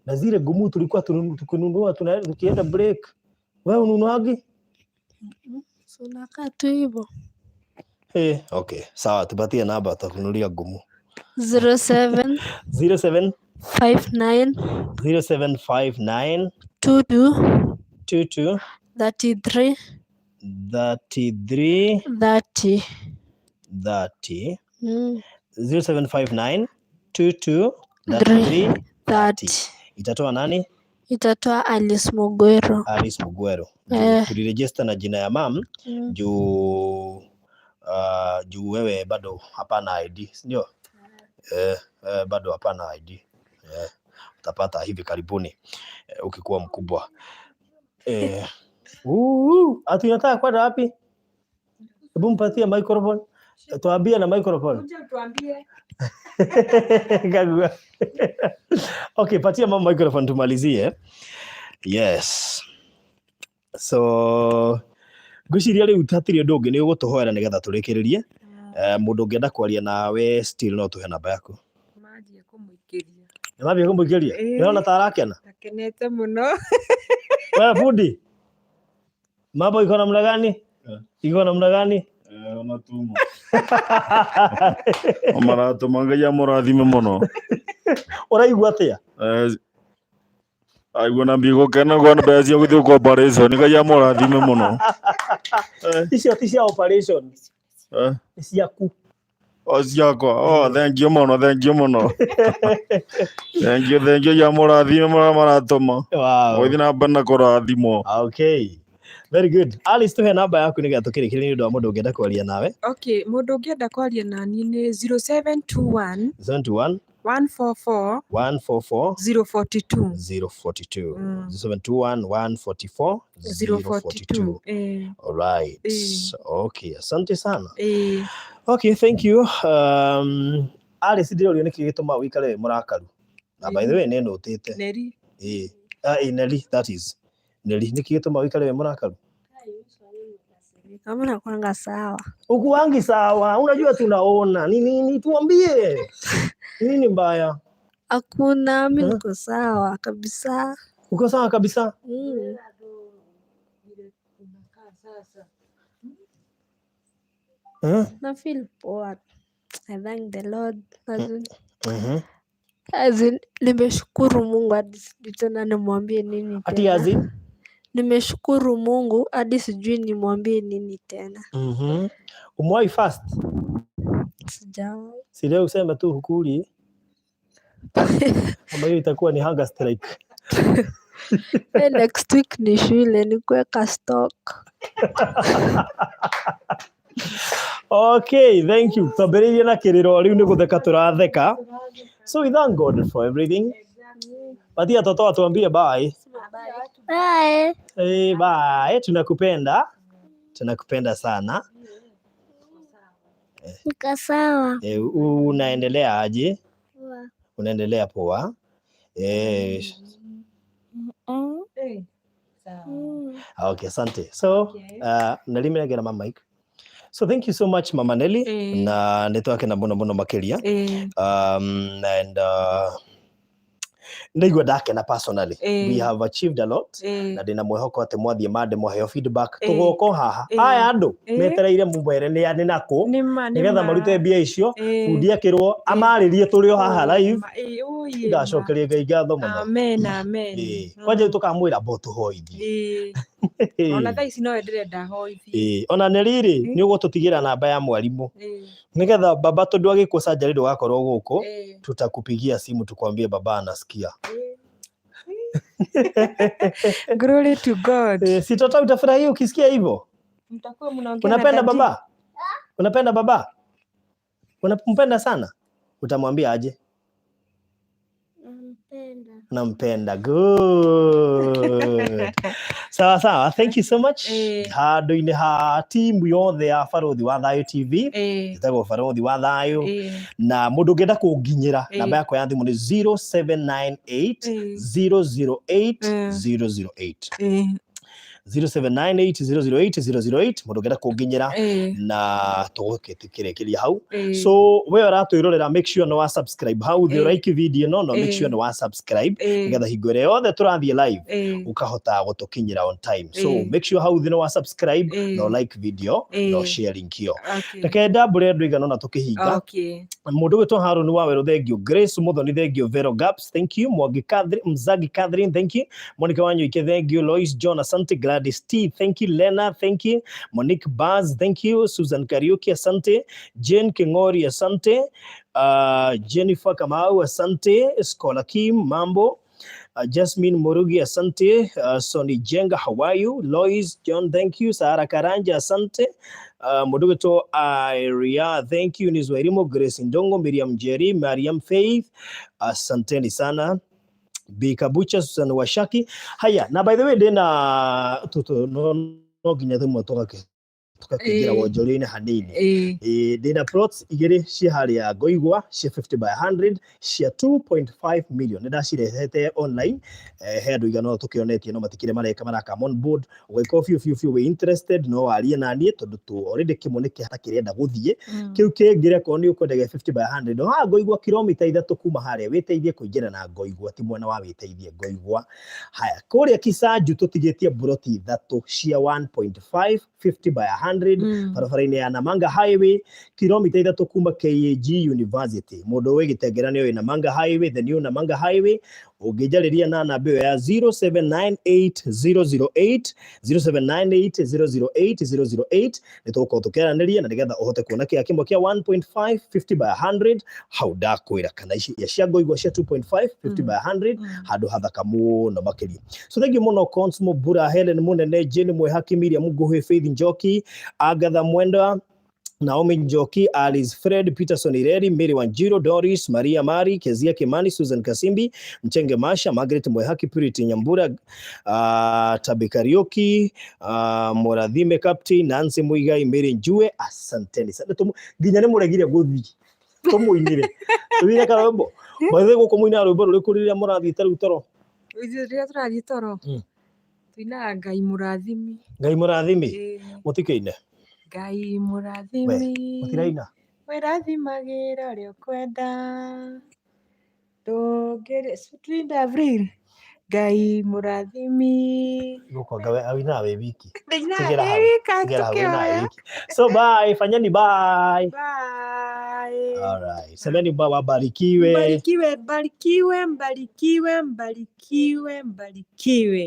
Na zile gumu tulikuwa tukinunua tukienda break, wewe ununuagi? So nakaa tu hivyo. Okay, sawa, tupatie namba tutakununulia gumu. 07 07 59 0759 22 22 33 33 30. 30. Mm. 0759 22 33 30. 30. Itatoa nani? Itatoa Alice Mugwero. Alice Mugwero. Juu Eh. tuliregister na jina ya mam Mm. juu juu wewe bado hapana ID, si ndio? Bado hapana ID. Utapata hivi karibuni, ukikuwa mkubwa. Ati unataka kwenda wapi? Hebu mpatie microphone. Tuambie na microphone. Kuja utuambie. Kagua. Okay, patia mama microphone tumalizie. Yes. So ngwĩciria rĩu hatirĩ ũndũ ũngĩ nĩ ũgũtũhoera nĩgetha tũrĩkĩrĩrie. Mũndũ ũngĩenda kwaria nawe still no tũhe namba yaku. Manjie kũmũikĩria. Nĩ mambia kũmũikĩria? Ĩĩ. Nĩrona ta arakena? Akenete mũno. Wewe fundi, mambo iko namna gani? Iko namna gani? Onatuma. Maratũma Ngai amũrathime mũno. Ũraigua atĩa? Aigua na mbia gũkena kuona mbeca cia gũthiĩ kwa operation. Ngai amũrathime mũno. Icio ti cia operation, nĩ ciaku. O ciakwa. Oh, thank you mũno, thank you mũno. Thank you, thank you. Ngai amũrathime mũno maratũma. Wow. Gũthiĩ na mbere na kũrathimwo. Okay. Very good. Alice, tuhe namba yaku nĩgetha tũkĩrĩkĩrĩrie nĩ ũndũ wa mũndũ ũngĩenda kwaria nawe. Okay, mũndũ ũngĩenda kwaria naniĩ nĩ 0721 721 144 144 042. 042. Mm. 0721 144 042. 042. All right. Okay, asante sana. Okay, thank you. Alice, ndĩrorio nĩkĩ gĩtũmaga ũikare wĩ mũrakaru. Na by the way nĩ nũtĩte. Neri. Ĩĩ. Ah, ĩĩ, Neli, that is. Neli, nĩkĩ gĩtũmaga ũikare wĩ mũrakaru? Kama nakwanga sawa. Ukuangi sawa, unajua tunaona. Ni nini? Tuambie. Nini mbaya? Hakuna, mi Eh? niko sawa kabisa. Uko sawa kabisa? Mm. Eh? Na feel poa. I thank the Lord. As in, Mhm. as in, nimeshukuru Mungu hadi sijui tena nimwambie nini Ati tena. as in? Nimeshukuru Mungu hadi sijui nimwambie nini tena. Mhm. Umewahi fast? Sijawahi. Si leo useme tu hukuli ama hiyo itakuwa ni hunger strike. Eh, next week ni shule ni kuweka stock. Okay, thank you. Twambĩrĩirie na kĩrĩro rĩu nĩ gũtheka tũratheka. So we thank God for everything. Patia toto atuambie bye. Bye. Hey, bye. Tunakupenda. Tunakupenda sana. Niko sawa. Eh, unaendelea aje? Poa. Unaendelea poa? Eh, Mm. Eh, sawa. Mm. okay, asante. So, Okay. Nelly mĩnengera ma mic. So thank you so much Mama Nelly Eh. na nĩ twakena mũno mũno makĩria. Eh, And ndaigua ndakena personally. Eh. We have achieved a lot. eh, Na ndĩna mwĩhoko atĩ mwathiĩ mande mwaheo feedback Eh. tũgoka o haha Eh. aya andũ Eh. metereire mũmwere nĩ nĩ nakũ nĩ ma, nĩ nĩgetha ma. marute mbia icio Eh. bundi akĩrwo amarĩrie tũrĩ o haha live Ma- eh, ũi, ma. ngacokeria Ngai ngatho mũno. Amen, amen. Ĩĩ. Mm. Kwanja rĩu tũkamwĩra mbo tũhoithie. Ĩĩ. Ona thaa ici nowe ndĩrenda hoithie. Ĩĩ. Ona Nelly rĩ Mm. nĩ ũgũtũtigĩra namba ya mwarimũ Ĩĩ, nĩgetha baba tondũ agĩkwo surgery ndũgakorwo gũkũ ĩĩ, tutakupigia simu tukwambie baba anasikia. ĩĩ. Glory to God. Eh, si tota utafurahia ukisikia hivyo. Mtakuwa mnaongea na Unapenda daddy. baba? Unapenda baba? Unampenda sana? Utamwambia aje? Nampenda. Nampenda. Good. Sawa sawa. Thank you so much. Eh. Handũ-inĩ ha timu yothe ya Barothi wa Thayũ TV Ĩĩ, ĩtagwo Barothi wa Thayũ ĩĩ, na mũndũ ũngĩenda kũnginyĩra Eh. namba yakwa ya thimũ nĩ 0798 ĩĩ, 008 Eh. 008 ĩĩ, 0798 008 008 mũndũ ũngĩenda kũnginyĩra ĩĩ, na tũgũkĩrĩkĩria hau. ĩĩ. So we ũratwĩrorera make sure nĩ wa subscribe hau thĩ Eh. ũraiki video ĩno no make Eh. sure nĩ wa subscribe Ĩĩ, nĩgetha hingo ĩrĩa yothe tũrathiĩ live ĩĩ, ũkahota gũtũkinyĩra on time. So Eh. make sure hau thĩ nĩ wa subscribe Ĩĩ. no like video Eh. no share link ĩyo. Okay. Reke ndambũre andũ igana ũna tũkĩhinga. Okay. Mũndũ gwĩtwo Harũni wa Werũ, thank you. Grace Muthoni, thank you. Vero Gaps, thank you. Mwangi Catherine, Mzagi Catherine, thank you. Monica Wanyoike, thank you. Lois John, asante. Gladys T, thank you. Lena, thank you. Monique Baz, thank you. Susan Kariuki, asante. Jane Kingori, asante. Jennifer Kamau, asante. Scholar Kim, mambo. Jasmine Murugi, asante. Sonny Jenga, how are you? Lois John, thank you. Sara Karanja, asante. Mũndũ gwĩtwo Iria, thank you. Nizwairimo, Grace Ndongo, Miriam Jerry, Mariam Faith, asanteni sana. B Kabucha, Susan Washaki. Haya, na by the way ndĩna tũtũ no no nginya thimũ tũgakĩingĩra Ĩĩ. wonjoria-inĩ hanini. Ĩĩ, Ĩĩ, ndĩna plots igĩrĩ ciĩ harĩa Ngoigwa cia 50 by 100 cia 2.5 million nĩ ndacirehete online he andũ igana ũna tũkĩonetie no matikĩrĩ mareka maraka on board ũgĩkorwo biũ biũ biũ wĩ interested no warie naniĩ tondũ tũ already kĩmwe nĩ kĩhata kĩrenda gũthiĩ mm. kĩu kĩngĩ rekorwo nĩ ũkwenda gĩa 50 by 100 no haha Ngoigwa kilomita ithatũ kuma harĩa wĩteithie kũingĩra na Ngoigwa ti mwena wa wĩteithie Ngoigwa. Haya, kũrĩa Kisanju tũtigĩtie mburoti ithatũ cia 1.5 50 by 100 Mm. barabara-inĩ ya Namanga Highway kilomita ithatũ kuma KAG University. Mũndũ wĩ Gĩtengera nĩ oĩ Namanga Highway, the new Namanga Highway. Ũngĩnjarĩria na namba ĩyo ya 0798 008 0798 008 008 nĩ tũgũkorwo tũkĩaranĩria na nĩgetha ũhote kuona kĩga kĩmwe kĩa 1.5 50 by 100 hau ndakwĩra kana ici cia Ngoigwa cia 2.5 50 by 100 Mm. handũ hathaka mũno makĩria. So thank you mũno Consmo Bura, Helen Munene, Jane Mwehaki, Miriam Nguhĩ, Faith Njoki, Agatha Mwenda, Naomi Njoki, Alice Fred, Peterson Ireri, Mary Wanjiro, Doris, Maria Mari, Kezia Kimani, Susan Kasimbi, Mchenge Masha, Margaret Mwehaki, Purity Nyambura, Tabi Kariuki, Morathime Captain, Nancy Muigai, Mary Njue, asanteni sana. Nginya nĩ mũregire gũthiĩ tũmũinĩre tũine karwĩmbo. By the way, gũkũ mũinaga rwĩmbo rũrĩkũ rĩrĩa mũrathiĩ ta rĩu toro? Ithuĩ rĩrĩa tũrathiĩ toro Mm. tuinaga Ngai mũrathimi. Ngai mũrathimi Ĩĩ. mũtikĩine Ngai mũrathimi mũtiraina wĩrathimagĩra ũrĩa ũkwenda ndũngĩrĩ tuinde Avril Ngai mũrathimi gũkũ anga winaga wĩ wiki. Ndinaga Tigĩra ndĩ hau, wika tigĩra hau winaga wĩ tũkĩhoya. wiki. So bye, fanyeni bye. Bye. All right. Semeni bye, wabarikiwe. Mbarikiwe, mbarikiwe, mbarikiwe, mbarikiwe, mbarikiwe.